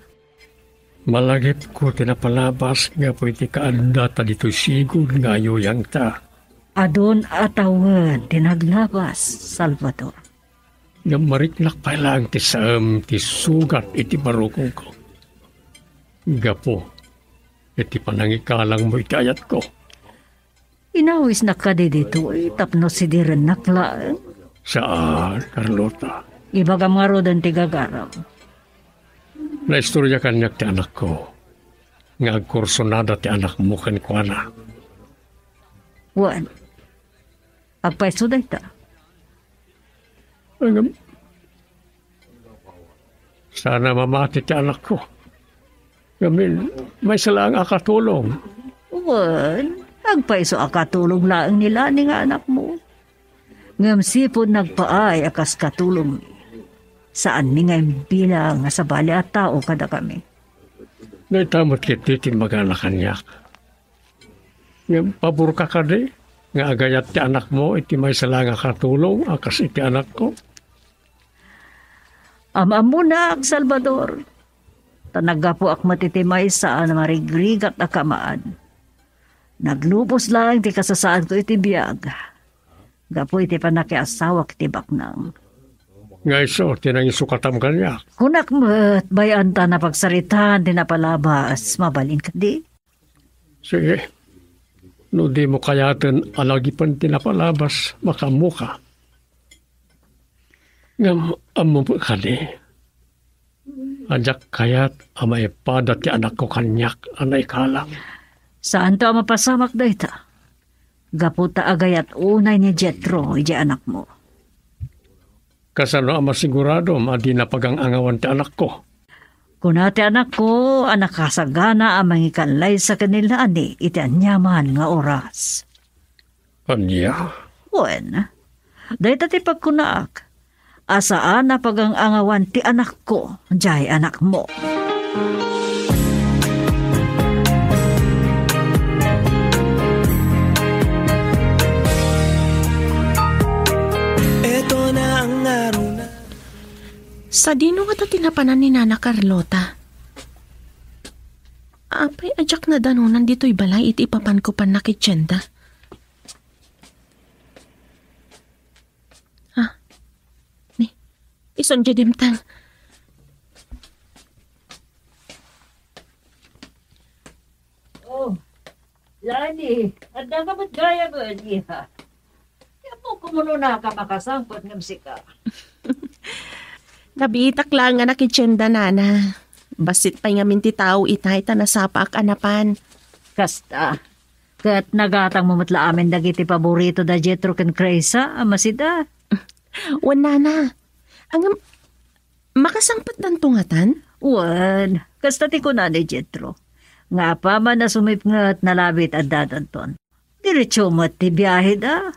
Malagipko ti napalabas gapu iti kaadda ta ditoy sigud nga ayuyangta. Adun a tawen ti naglabas, Salvador. Ngem mariknak pay laeng ti saem ti sugat iti barukongko. Gapu iti panangikalangmo iti ayatko. Inawisnak kadi ditoy tapno sidirennak laeng? Saan, Carlota. Ibagam ngaruden ti gagaram. Naistorya kaniak ti anakko nga agkursunada ti anakmo kenkuana. Wen, agpayso dayta. Ngem, sana mamati ti anakko. Ngamin, maysa laeng a katulong. Wen, agpayso a katulong laeng ni Lani nga anakmo. Ngem sipud nagpaay a kas katulongmi, saanmi nga imbilang a sabali a tao kadakami. Dayta met ketdi ti imbagana kaniak. Ngem paborka kadi nga agayat ti anakmo iti maysa laeng a katulong a kas iti anakko? Am-ammonak, Salvador, ta naggapuak met iti maysa a marigrigat a kamaan. Naglubos laeng ti kasasaadko iti biag gapu iti pannakiasawak iti baknang. Nga isu ti nangisaokatam kaniak. Kunak met, bay-an ta napagsaritaan ti napalabas. Mabalin kadi? Sige. No dimo kayaten a lagipen ti napalabas, makaammoka. Ngem ammo kadi a diak kayat a maipada ti anakko kaniak a naikalang. Saanto a mapasamak dayta, gapu ta agayat unay ni Jetro idiay anakmo. Kasano a masiguradom a dina pagang-angawan ti anakko? Kuna ti anakko a nakasagana a mangikallaysa ken ni Lani iti aniaman nga oras. Ania? Wen, dayta ti pagkunaak, a saan a pagang-angawan ti anakko, diay anakmo. Sadino ngata ti napanan ni Nana Carlota? Apay a diak nadanonan ditoy balay iti ipapanko pannakitienda? Ah, ni, isun diay dimteng. Oh, Lani, adda ka met gayam, iha? Ti ammok, umuna ka makasangpet ngem sika. Nabiitak laeng a nakitienda, Nana. Bassit pay ngamin ti tao itay ta nasapaak a napan. Kasta, ket nagatangmo met la amin dagiti paborito da Jetro ken Krisa a masida. Wen, Nana. Ngem, makasangpetdanto ngatan? Wen, kasta ti kuna ni Jetro, nga apaman a sumipnget, nalabit addadanton. Diretso met ti biaheda.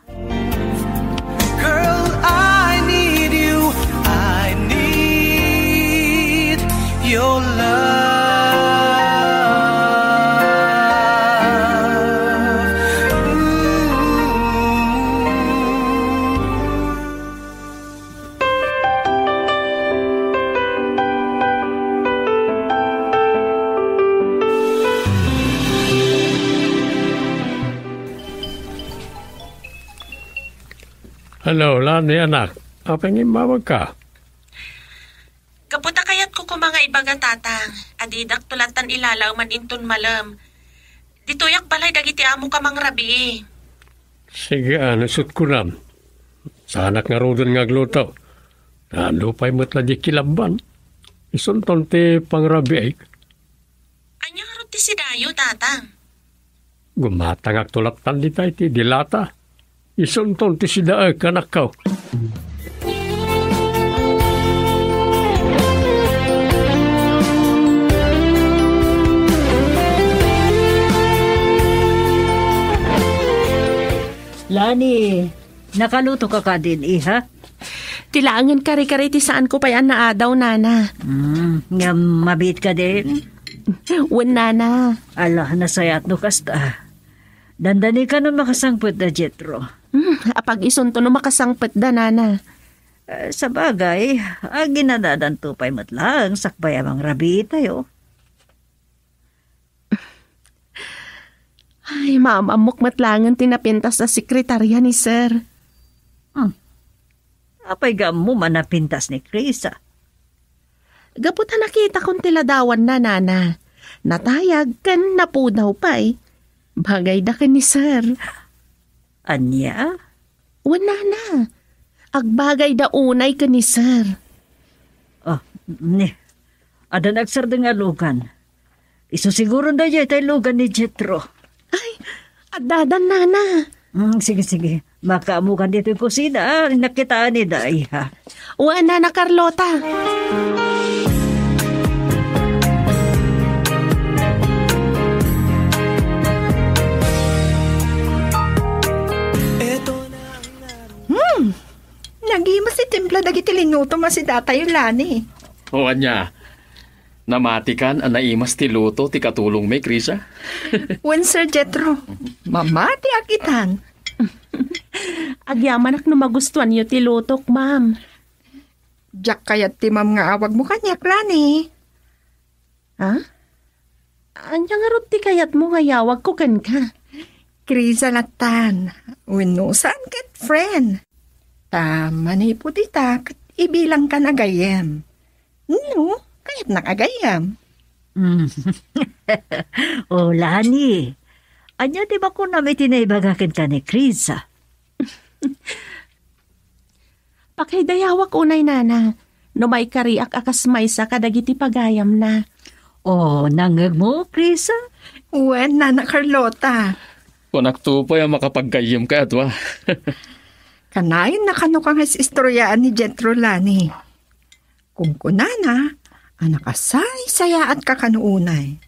Girl, I need you. I need your love. Ooh. Hello, Lani, anak. Apay nga immawagka? Gapu ta kayatko koma nga ibaga, Tatang, a didak tulatan ilalaeman inton malem. Ditoyak balay dagiti amok a mangrabii. Sige, a, no isut' kunam. Saanak ngaruden nga agluto. Nano pay met la di kilabban. Isunton ti pangrabiik. Ania ngarud ti sidayo, Tatang? Gumatangak tulatan dita iti dilata. Isunton ti sidaek, anakko. Lani, nakaluto ka kadin, iha? Ti laengen kare-kare ti saanko pay a naadaw, Nana. Hmm, ngem mabiit kadin? Wen, nana. Ala, nasayaat no kasta. Dandani ka no makasangpet da, Jethro. Hmm, apag-isunto no makasangpet da, nana. Eh, sabagay, aginadadanto pay met laeng sakbay a mangrabii tayo. Ay, maam-ammok met laengen ti napintas a sekretarya ni Sir. Hmm. Apay nga ammom a napintas ni Krisa? Gapu ta nakitakon ti ladawanna, nana. Natayag ken napudaw pay. Bagayda ken ni Sir. Ania? Wen, nana. Agbagayda unay ken ni Sir. Ah, ni. Addan agsardeng a lugan. Isu siguron daydiay tay lugan ni Jethro. Ay, addadan, nana. Mm, sige, sige. Makaammokan ditoy kusina, ah. Nakitaanida, iha. Wen, nana Carlota. Hmm. Nagimas ti timpla dagiti linutom a sidatayo, Lani. O, ania? Namatikan a naimas ti luto ti katulongmi, Krisa? Wen, Sir Jethro. Mamatiak itan. Agyamanak no magustuanyo ti lutok, ma'am. Diak kayat ti ma'am nga awagmo kaniak, Lani. Ha? Ania ngarud ti kayatmo nga iyawagko kenka? Krisa lattan. Wenno saan ket friend. Ta manipud ita ket ibilangkan a gayyem. No, kayatnak a gayyem. Mm. O, Lani, ania ti makunam iti naibaga kenka ni Krisa? Pakaidayawak unay, nana, no maikariak a kas maysa kadagiti pagayamna. O, nangngegmo, Krisa? Wen, Nana Carlota. Kunakto pay a makapaggayyem kayat, wa? Kanayon na kano ka nga is-istoriaan ni Jethro, Lani. Kunkunana a nakasaysayaatka kano unay,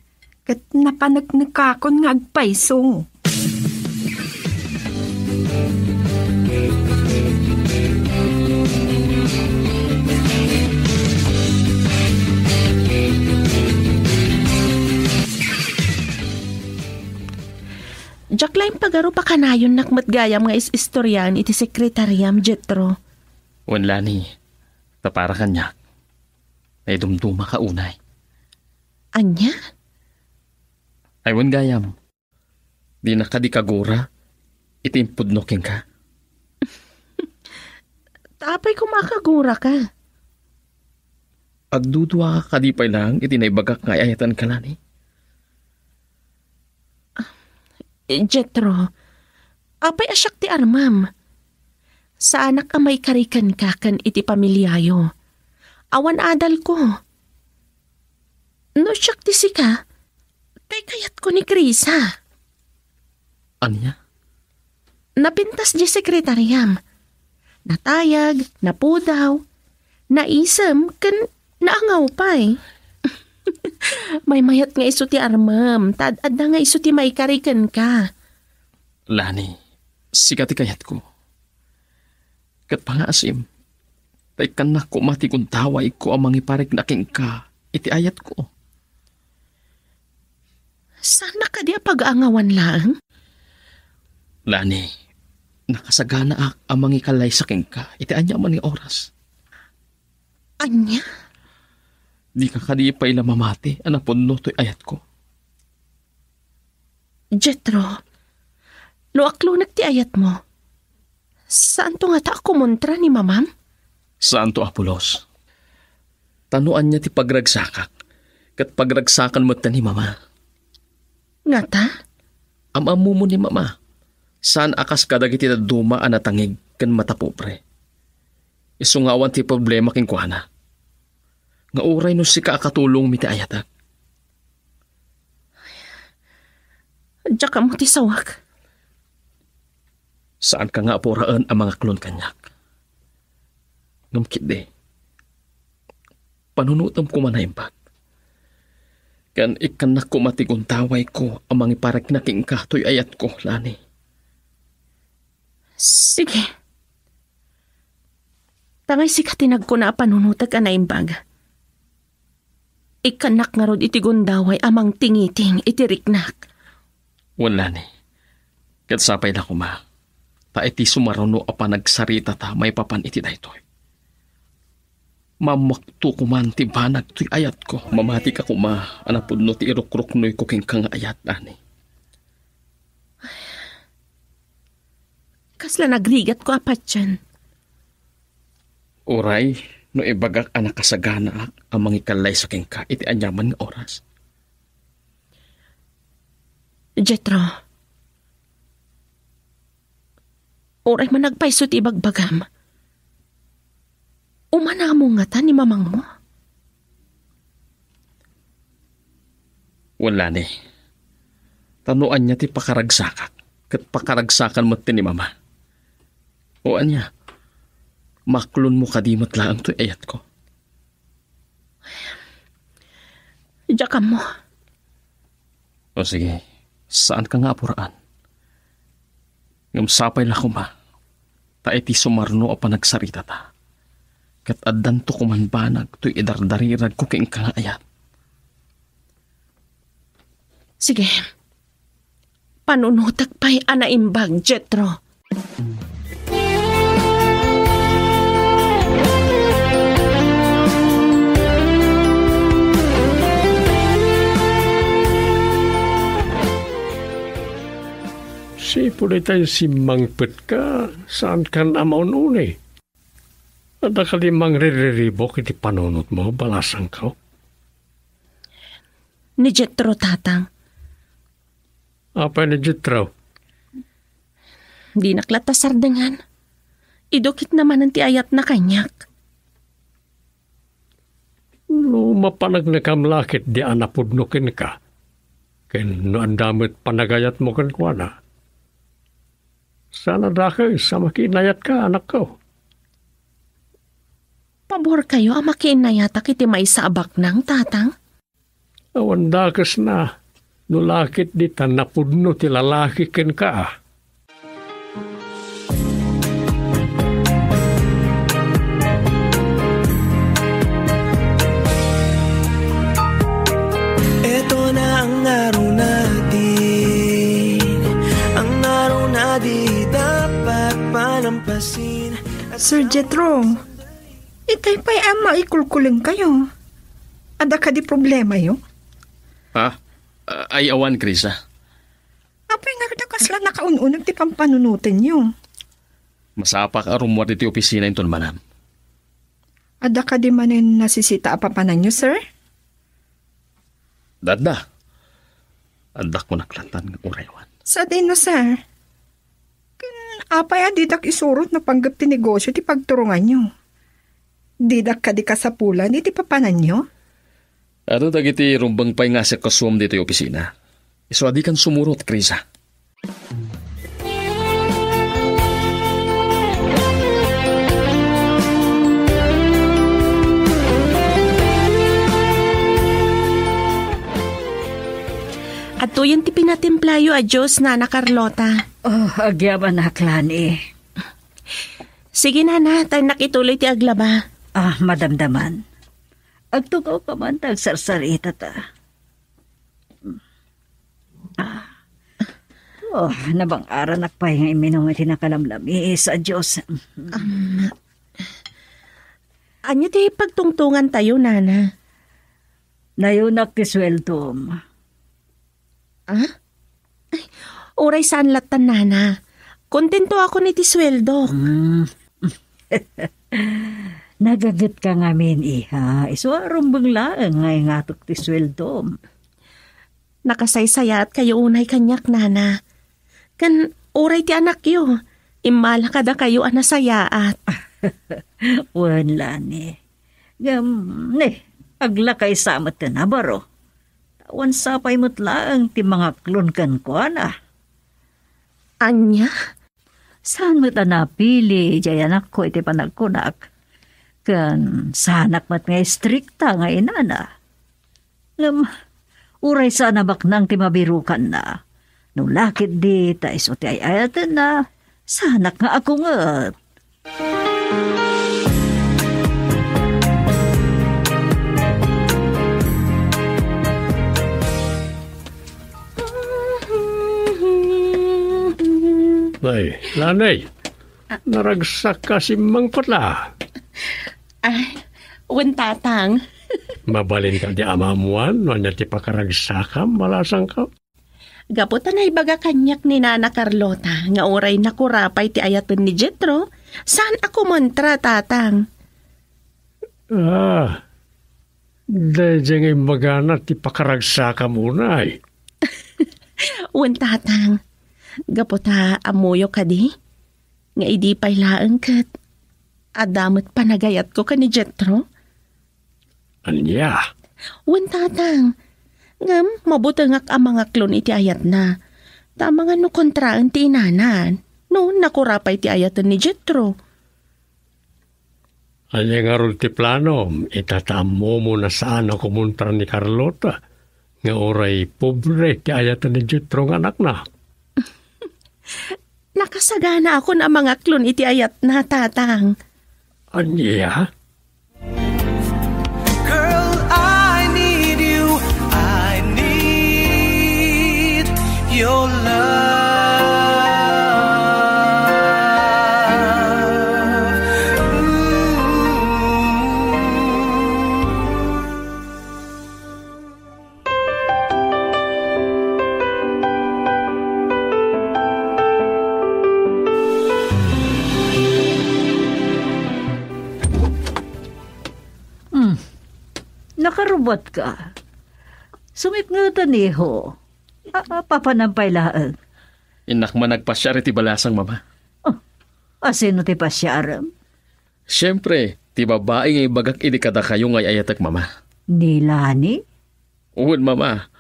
ket napaneknekakon nga agpayso. Diak laeng pagarup a kanayonnak met gayam nga is-istoriaan iti sekretariam, Jethro. Wen, Lani, ta para kaniak, naidumdumaka unay. Ania? Ay, wen gayam, dinak kadi kagura iti impudno kenka? Ta apay koma a kaguraka? Agduduaka kadi pay laeng iti naibagak nga ay-ayatenka, Lani? Eh, Jethro, apay a siak ti armem? Saanak a maikari kenka ken iti pamiliayo. Awan adalko. No siak ti sika, tay kayatko ni Krisa. Ania? Napintas diay sekretariam. Natayag, napudaw, naisem, ken naangaw pay. Maymayat nga isu ti armem, ta ad-adda nga isu ti maikari kenka. Lani, sika ti kayatko. Ket pangaasim, ta ikkannak koma ti gundawayko a mangiparikna kenka iti ayatko. Saanak kadi a pag-aangawan laeng? Lani, nakasaganaak a mangikallaysa kenka iti aniaman nga oras. Ania? Dika kadi pay la mamati a napunno toy ayatko? Jethro, no aklonek ti ayatmo, saanto ngata a kumontra ni mamam? Saanto, Apolos. Ta no ania ti pagragsakak, ket pagragsakan met ni mama. Ngata? Am-ammomo ni mama, saan a kas kadagiti dadduma a natangig ken matapobre. Isu nga awan ti problema kenkuana. Nga uray no sika a katulongmi ti ayatek. Diak ammo ti sawak. Saanka nga apuraen a mangaklon kaniak. Ngem ketdi, panunotem koma naimbag. Ken ikkannak koma ti gundawayko a mangiparikna kenka toy ayatko, Lani. Sige. Tangay sika ti nagkuna a panunotek a naimbag. Ikkannak ngarud iti gundaway a mangtingiting iti riknak. Wen, Lani. Ket sapay la koma, ta iti sumaruno a panagsaritata maipapan iti daytoy. Maammoakto koman ti banag toy ayatko. Mamatika koma a napudno ti irukruknoyko kenka nga ayat, Lani. Kasla nagrigatko a patien. Uray no ibagak a nakasaganaak a mangikallayso kenka iti aniaman nga oras. Jetro, uray man agpayso ti ibagbagam, umanamon ngata ni mamangmo? Wen, Lani. Ta no ania ti pakaragsakak, ket pakaragsakan met ti ni Mama. O ania, maklonmo kadi met laeng toy ayatko? Diak ammo. O sige, saanka nga apuraan. Ngem sapay la koma, ta iti sumaruno a panagsaritata, ket addanto koman banag toy idardariragko kenka nga ayat. Sige. Panunotek pay a naimbag, Jetro. Sipud itay simmangpetka, saankan a maun-uni. Adda kadi mangririribuk iti panunotmo, balasangko? Ni Jetro, Tatang. Apay ni Jetro? Dinak latta sardengan. Idukitna manen ti ayatna kaniak. No mapanagnakam la ketdi a napudno kenka, ken no adda met panagayatmo kenkuana, saan a dakes a makiinnayatka, anakko. Paborkayo a makiinnayatak iti maysa a baknang, Tatang? Awan dakesna, no la ketdi ta napudno ti lalaki kenka. Ito na ang araw natin, ang araw na di dapat palampasin. Sir Jethro, itay pay a maikulkulengkayo. Adda kadi problemayo? Ha? Ah, ay, awan, Krisa. Apay ngarud a kasla nakaun-uneg ti pampanunotenyo? Masapak a rummuar iti opisina inton manam. Adda kadi manen nasisita a papananyo, sir? Adda. Adda ko naklatan nga uray awan. Sadino, sir? Ken apay a didak isurot no panggep ti negosio ti pagturonganyo? Didak kadi kasapulan iti papananyo? Adu dagiti rumbeng pay nga asikasuam ditoy opisina. Isu a dikan sumurot, Krisa. Adtoyen ti pinatimplayo a juice, Nana Carlota. Oh, agyamanak, Lani. Sige, Nana, ta innak ituloy ti aglaba. Ah, madamdaman. Agtugawka man ta agsarsaritata. Ah. Oh, nabang-aranak pay nga imminum iti nakalamlamis a juice. Um, ania ti pagtungtungantayo, Nana? Nayunak ti sueldom. Ah? Ay, uray saan lattan, Nana. Kontentoakon iti sueldok. Mm. Nagagetka ngamin, iha. Isu a rumbeng laeng nga ingatok ti sueldom. Nakasaysayaatkayo unay kaniak, Nana. Ken uray ti anakyo, immala kadakayo a nasayaat. Wen, Lani. Ngem, ne, aglakaysa met ti nabaro. Awan sapay met laeng ti mangaklon kenkuana. Ania? Saan met a napili diay anakko iti panagkunak? Ken saanak met nga istrikta nga inana. Ngem, uray saan a baknang ti mabirukanna. No la ketdi ta isu ti ay-ayatenna, saanak nga agunget. Ay, Lani, naragsak ka simmang pala. Ay, wen, Tatang. Mabalin ka di amamuan no ania ti pakaragsakam, malasangko? Gapu ta naibaga kaniak ni Nana Carlota nga uray nakurapay ti ayaten ni Jetro, saan a kumontra, Tatang. Ah, daydiay nga imbagana ti pakaragsakam unay. Wen, Tatang, gapu ta ammoyo kadi nga idi pay laeng ket adda met panagayatko ken ni Jetro. Ania? Wen, Tatang. Ngem, mabutengak a mangaklon iti ayatna. Ta amangan no kontraen ti inana, no nakurapay ti ayaten ni Jetro. Ania ngarud ti planom, ita ta ammomo a saan a kumontra ni Carlota, nga uray pobre ti ayaten ni Jetro nga anakna? Nakasaganaakon a mangaklon iti ayatna, Tatang. Ania? Girl, I need you. I need your love. Ooh. Hmm. Nakarubat ka. Sumipngetan, iho. A, a, papanam pay laeng. Innak man nagpasiar iti balasang, Mama. Oh, asino ti pasiarem? Siempre, ti babai nga ibagak idi kadakayo nga ay-ayatek, Mama. Ni Lani? Wen, Mama.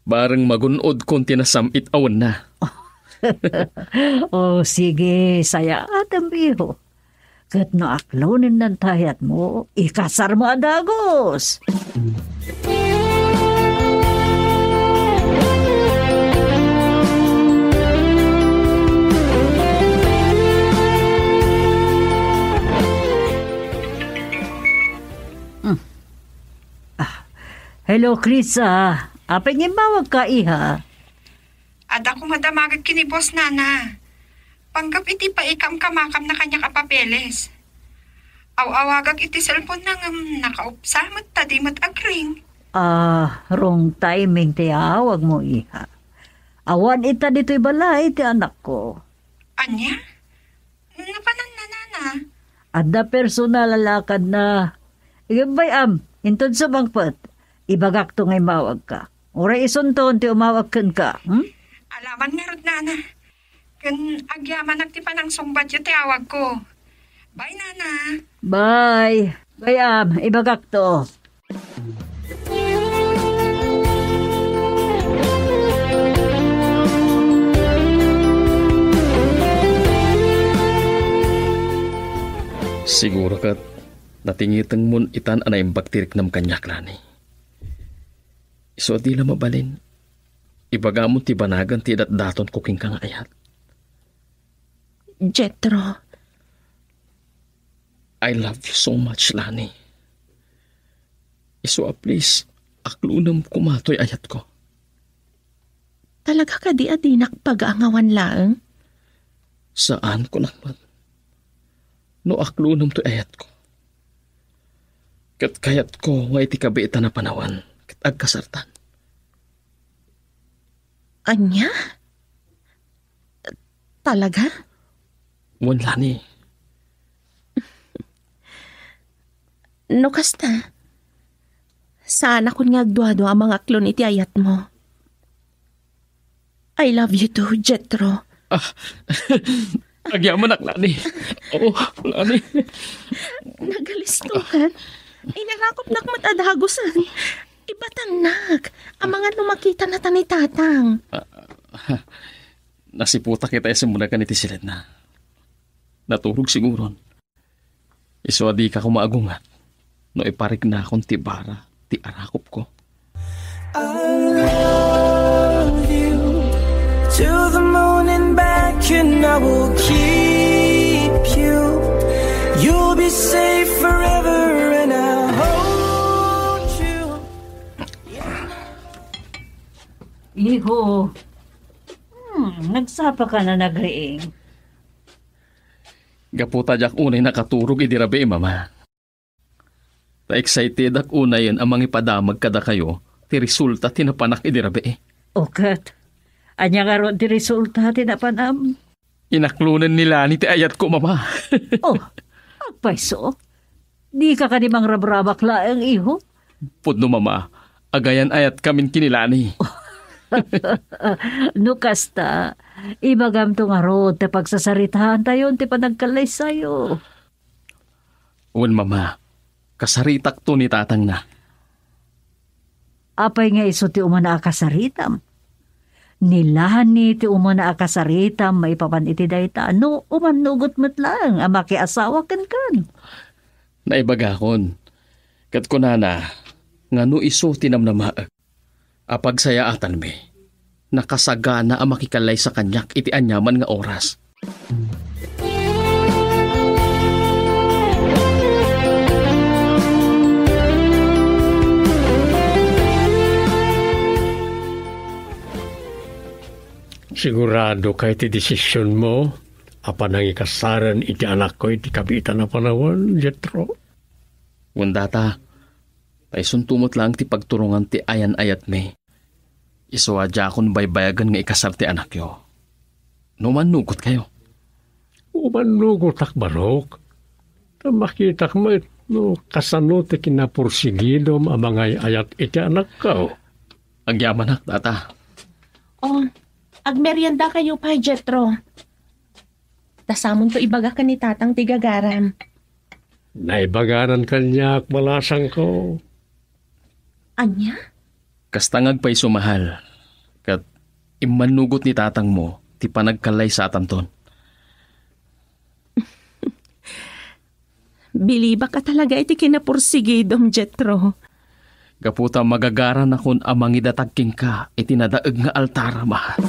Bareng magun-odkon ti nasam-it a wenna. Oh, sige, sayaatem, iho. Ket no aklonen ti ayatmo, ikasarmo a dagus. Hmm. Ah, hello, Krisa. Apay nga immawagka, iha? Adda koma damagek ken ni Boss, Nana. Panggep iti paikamkamakamna kaniak a papeles. Aw-awagak iti cellphone-na ngem nakaupsa met ta di met agring. Ah, wrong timing ti awagmo, iha. Awan ita ditoy balay ti anakko. Ania? Napananna, Nana? Adda personal a lakadna. Ngem bay-am, inton sumangpet, ibagakto nga immawagka. Uray isunton ti umawag kenka, hmm? Alaman ngarud, Nana. Ken agyamanak ti panangsungbatyo ti awagko. Bye, Nana. Bye. Bay-am, ibagakto. Siguro ket natingitengmon itan a naimbag ti riknam kaniak, Lani. Isu a di la mabalin, ibagamon ti banagan ti idatdatonko kenka nga ayat. Jetro. I love you so much, Lani. Isu a please, aklonem koma toy ayatko. Talaga kadi a dinak pagaangawan laeng? Saan, kunak met. No aklonem toy ayatko. Ket kayatko nga iti kabiitan a panawen, ket agkasartan. Ania? Talaga? Wen, Lani. No kasta, saanakon nga agduadua a mangaklon iti ayatmo. I love you too, Jetro. Ah, agyamanak, Lani. Oo, Lani. Nagalistokan. Inarakopnak met a dagusen. Ibatannak. Amangan no makitanata ni Tatang. Ah, nasiputak ita isu met kanian iti siledna. Naturog siguron. Isu a dika koma agungat no ipariknakon ti bara ti arakopko. I'll love you to the moon and back, and I will keep you. You'll be safe forever, and I'll hold you. Iho, hmm, nagsapa ka na nagriing. Gapu ta diak unay nakaturog idi rabii, Mama. Ta excitedak unayen a mangipadamag kadakayo ti resulta ti napanak idi rabii. O ket, ania ngarud ti resulta ti napanam? Inaklonen ni Lani ti ayatko, Mama. Oh, agpayso? Dika kadi mangrabrabak laeng, iho? Pudno, Mama, agayan-ayatkamin ken ni Lani. No kasta, ibagamto ngarud ta pagsasaritaantayon ti panagkallaysayo. Wen, Mama, kasaritakto ni tatangna. Apay nga isu ti umuna a kasaritam? Ni Lani ti umuna a kasaritam maipapan iti dayta, no umannugot met laeng a makiasawa kenkan. Naibagakon, ket kunana nga no isu ti namnamaek a pagsayaatanmi, nakasagana a makikallaysa kaniak iti aniaman nga oras. Siguradoka iti desisionmo a panangikasaren iti anakko iti kabiitan a panawen, Jetro? Wen, Tata, ta isunto met laeng ti pagturongan ti ayan-ayatmi. Isu a diakon baybayagen nga ikasar ti anakyo. No mannugotkayo. Umannugotak, Barok. Ta makitak met no kasano ti kinapursigidom a mangay-ayat iti anakko. Agyamanak, Tata. Oh, agmeriendakayo pay, Jetro. Ta samonto ibaga ken ni Tatang ti gagaram. Naibaganan kaniak, balasangko. Ania? Kasta nga agpayso, mahal. Ket immannugot ni tatangmo ti panagkallaysatanton. Bilibak a talaga iti kinapursigidom, Jetro. Gapu ta magagaranakon a mangidatag kenka iti nadaeg nga altar, mahal.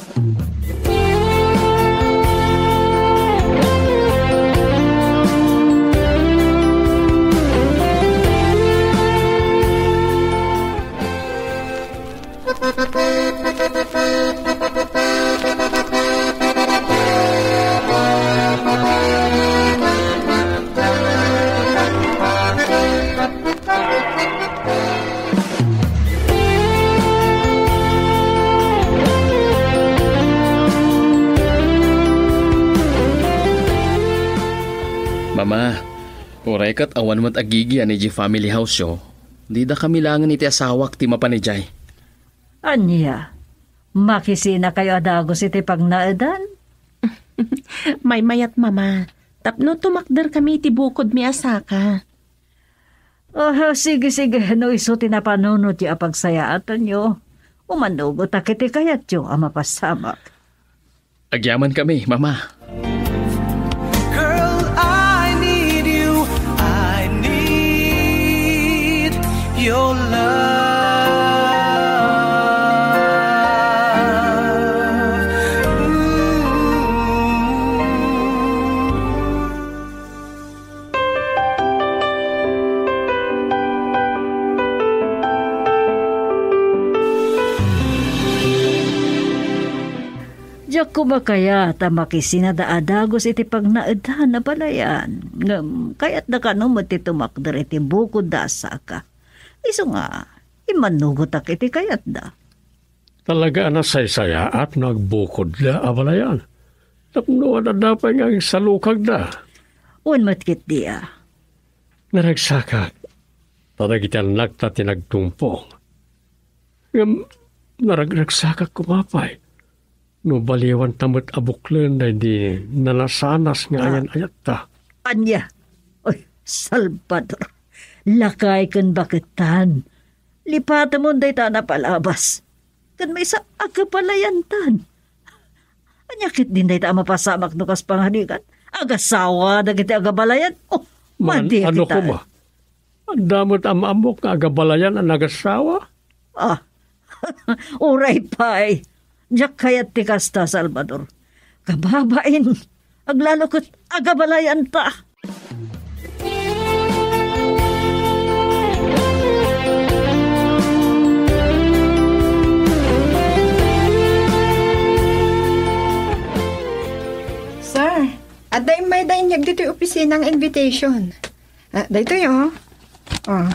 Mama, uray ket awan met agigian idiay family house-yo, dida kami laengen iti asawak ti mapan idiay. Ania? Makisinakayo a dagus iti pagnaedan? Maymayat, Mama, tapno tumakderkami iti bukodmi a saka. Ah, sige, sige, no isu ti napanunotyo a pagsayaatanyo, umanugotak iti kayatyo a mapasamak. Agyamankami, Mama. Girl, I need you. I need your love. Ooh. Diak koma kayat a makisinada a dagus iti pagnaedan a balayan. Ngem kayatda kano met ti tumakder iti bukodda a saka. Isu nga, immanugotak iti kayatda. Talaga a nasaysayaat no agbukodda a balayan. Tapno adda pay nga agsalukagda. Wen met ketdi a. Naragsakak, ta dagiti annakta ti nagtungpong. Ngem naragragsakak koma pay no baliwanta met a buklen daydi nanasanas nga Ah. ayan-ayatta. Ania? Oy, Salvador, lakay ken baketan. Lipatemon dayta a napalabas. Ken maysa, agabalayantan. Ania ketdin dayta a mapasamak no kas pangarigan? Agasawa dagiti agabalayan? Oh, Man, madi ano kita. Koma? Adda met am-ammok nga agabalayan a nagasawa? Ah, uray pay. Diak kayat ti kasta, Salvador. Kababain, aglalo ket agabalayanta. Sir, adda immayda Ania ditoy opisina nga invitation? Ah, daytoy, oh. Oh.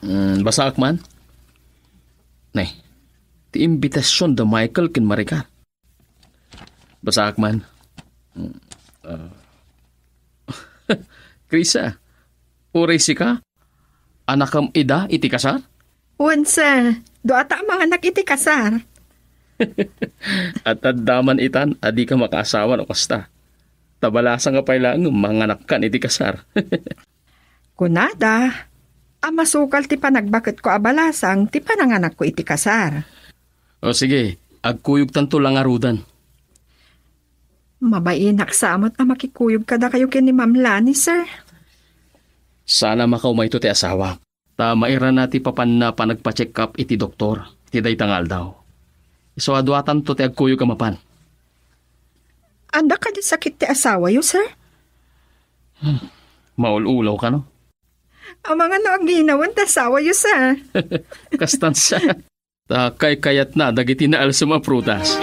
Mm, basaak man. Ne, ti invitation da Michael ken Maricar. Basaak man. Mm, ah. Krisa, uray sika? Anakam ida iti kasar? Wen, sir. Duata a manganak iti kasar. At adda man itan a dika makaasawa no kasta. Ta balasang nga pay laeng manganakkan iti kasar. Kunada, a masukal ti panagbaketko a balasang ti pananganakko iti kasar. O sige, agkuyogtanto la ngaruden. Mabainak sa met a makikuyog kadakayo ken ni Ma'am Lani, sir. Sana makaumayto ti asawak. Ta mairana ti papanna panagpa-check-up iti doktor ti dayta nga aldaw. Isu a duatanto ti agkuyog a mapan. Adda kadi sakit ti asawayo, sir? Hmm. Maul-ulaw ka, no? Amangan no aginawen ti asawayo, sir. Kastan sa. Ta kaykayatna dagiti naalsem a prutas.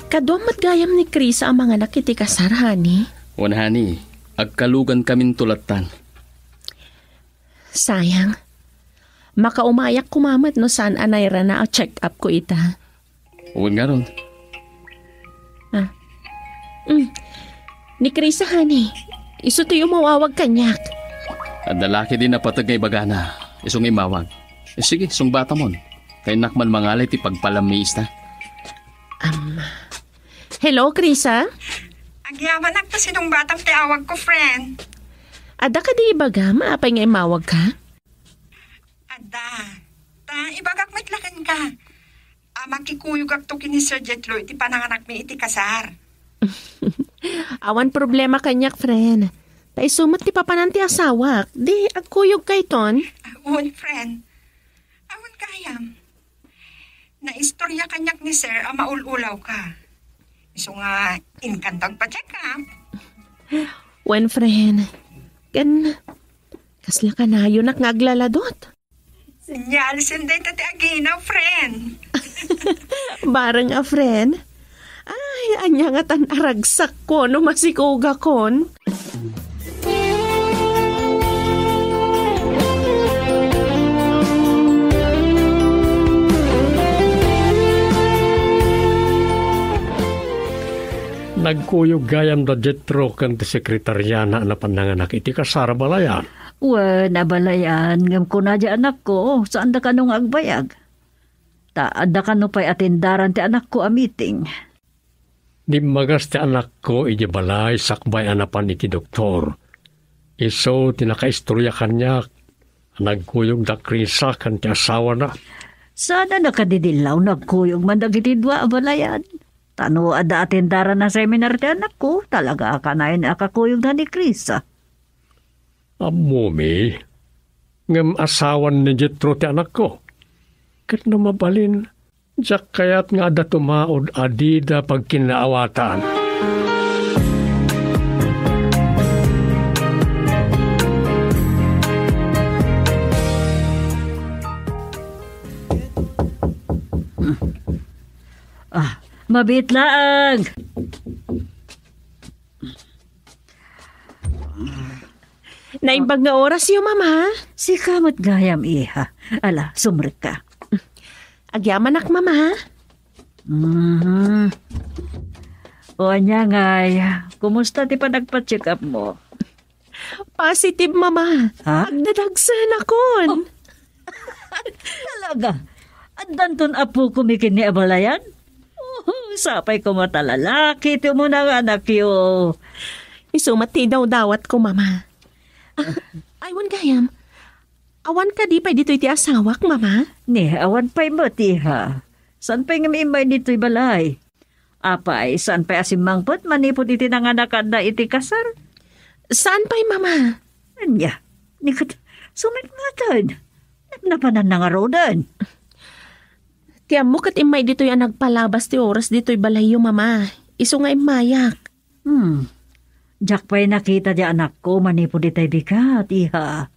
Kaduam met gayam ni Krisa a manganak iti kasar, honey. Wen, honey, agkalugankaminto lattan. Sayang. Makaumayak koma met no saan a nairana a check-up ko ita. Wen ngarud. Ah. Mm. Ni Krisa, honey. Isu ti umawawag kaniak. Adda la ketdi napateg nga ibagana. Isu nga immawag. Eh, sige, sungbatamon. Kaynak man mangalay ti pagpalammiista. Am. Hello, Krisa? Agyamanak ta sinungbatam ti awag ko, friend. Adda kadi ibagam, apay nga immawag ka? Adda. Ta, ibagak met la kenka. A, makikuyogakto ken ni Sir Jetro iti pananganakmi iti kasar. Awan problema kaniak, friend. Ta isu met ti papanan ti asawak. Di, agkuyogkayton. Wen, friend. Awan gayam. Naistorya kaniak ni Sir a maul-ulaw ka. Isu nga, inkanto agpa-check up. Wen, friend. Ken, kasla kanayonak nga aglaladot. Sinyalsen dayta ti aginaw, friend. Bareng a friend? Ay, ania ngatan a ragsakko no masikogakon? Nagkuyog gayam da Jetro ken ti sekretariana a napan nanganak iti kasar a balayan. Wen, abalayan, ngem kuna di anakko, saanda kano nga agbayag? Ta adda kano pay atendaran ti anakko a meeting. Dimmagas ti anakko idiay balay sakbay a napan iti doktor. Isu ti nakaistorya kaniak a nagkuyog da Krisa ken ti asawana. Saan a nakadidillaw no agkuyog man dagiti dua a balayan. Ta no adda atendaran a seminar ti anakko, talaga a kanayon a kakuyogna ni Krisa. Ammomi, ngem asawan ni Jetro ti anakko. Ket no mabalin, diak kayat nga adda tumaud a dida pagkinnaawatan. Ah, mabiit laeng. Naimbag nga orasyo, Mama. Sika met gayam, iha. Ala, sumrekka. Agyamanak, Mama. Mhm. O, ania ngay, kumusta ti panagpa-check up mo? Positive, Mama. Ha? Agdadagsenakon. Oh. Talaga? Addanton apokon ken ni abalayan? Oh, sapay koma ta lalaki ti umuna nga anakyo. Isu met ti idawdawatko, Mama. Ah, ay, wen gayam. Awan kadi pay ditoy ti asawak, Mama? Ni, awan pay met, iha. Saan pay nga immay ditoy balay? Apay, saan pay a simmangpet manipud iti nanganakanna iti kasar? Saan pay, Mama? Ania, ni ket, sumipngaten. Napnapannanna ngaruden. Ti ammo ket immay ditoy a nagpalabas ti oras ditoy balayyo, Mama. Isu nga immayak. Hmm. Diak pay nakita ti anakko manipud itay bigat, iha.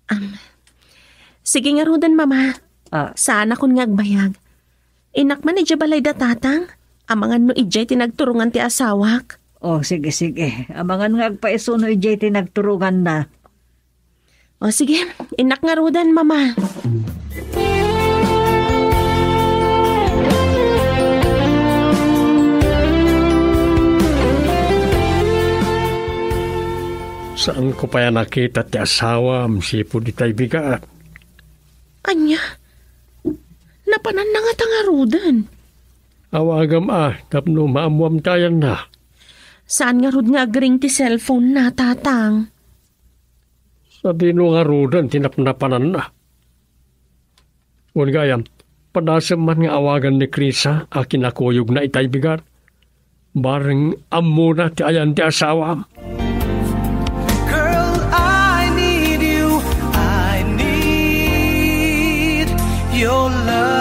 Am, sige ngaruden, Mama. Ah. Saanakon nga agbayag. Innak man idiay balay da tatang. Amangan no idiay ti nagturongan ti asawak. Oh, sige, sige. Amangan nga agpaiso no idiay ti nagturonganna. O sige, innak ngaruden, Mama. Saanko pay a nakita ti asawam, sipud itay bigat. Ania? Napananna ngata ngaruden? Awagam a, tapno maammuam ti ayanna. Saan ngarud nga agring ti cellphone na, Tatang? Sadino ngaruden ti napnapananna? Wen gayam, padasem man nga awagan ni Krisa a kinakuyogna itay bigat. Bareng ammona ti ayan ti asawam. Girl, I need you. I need your love.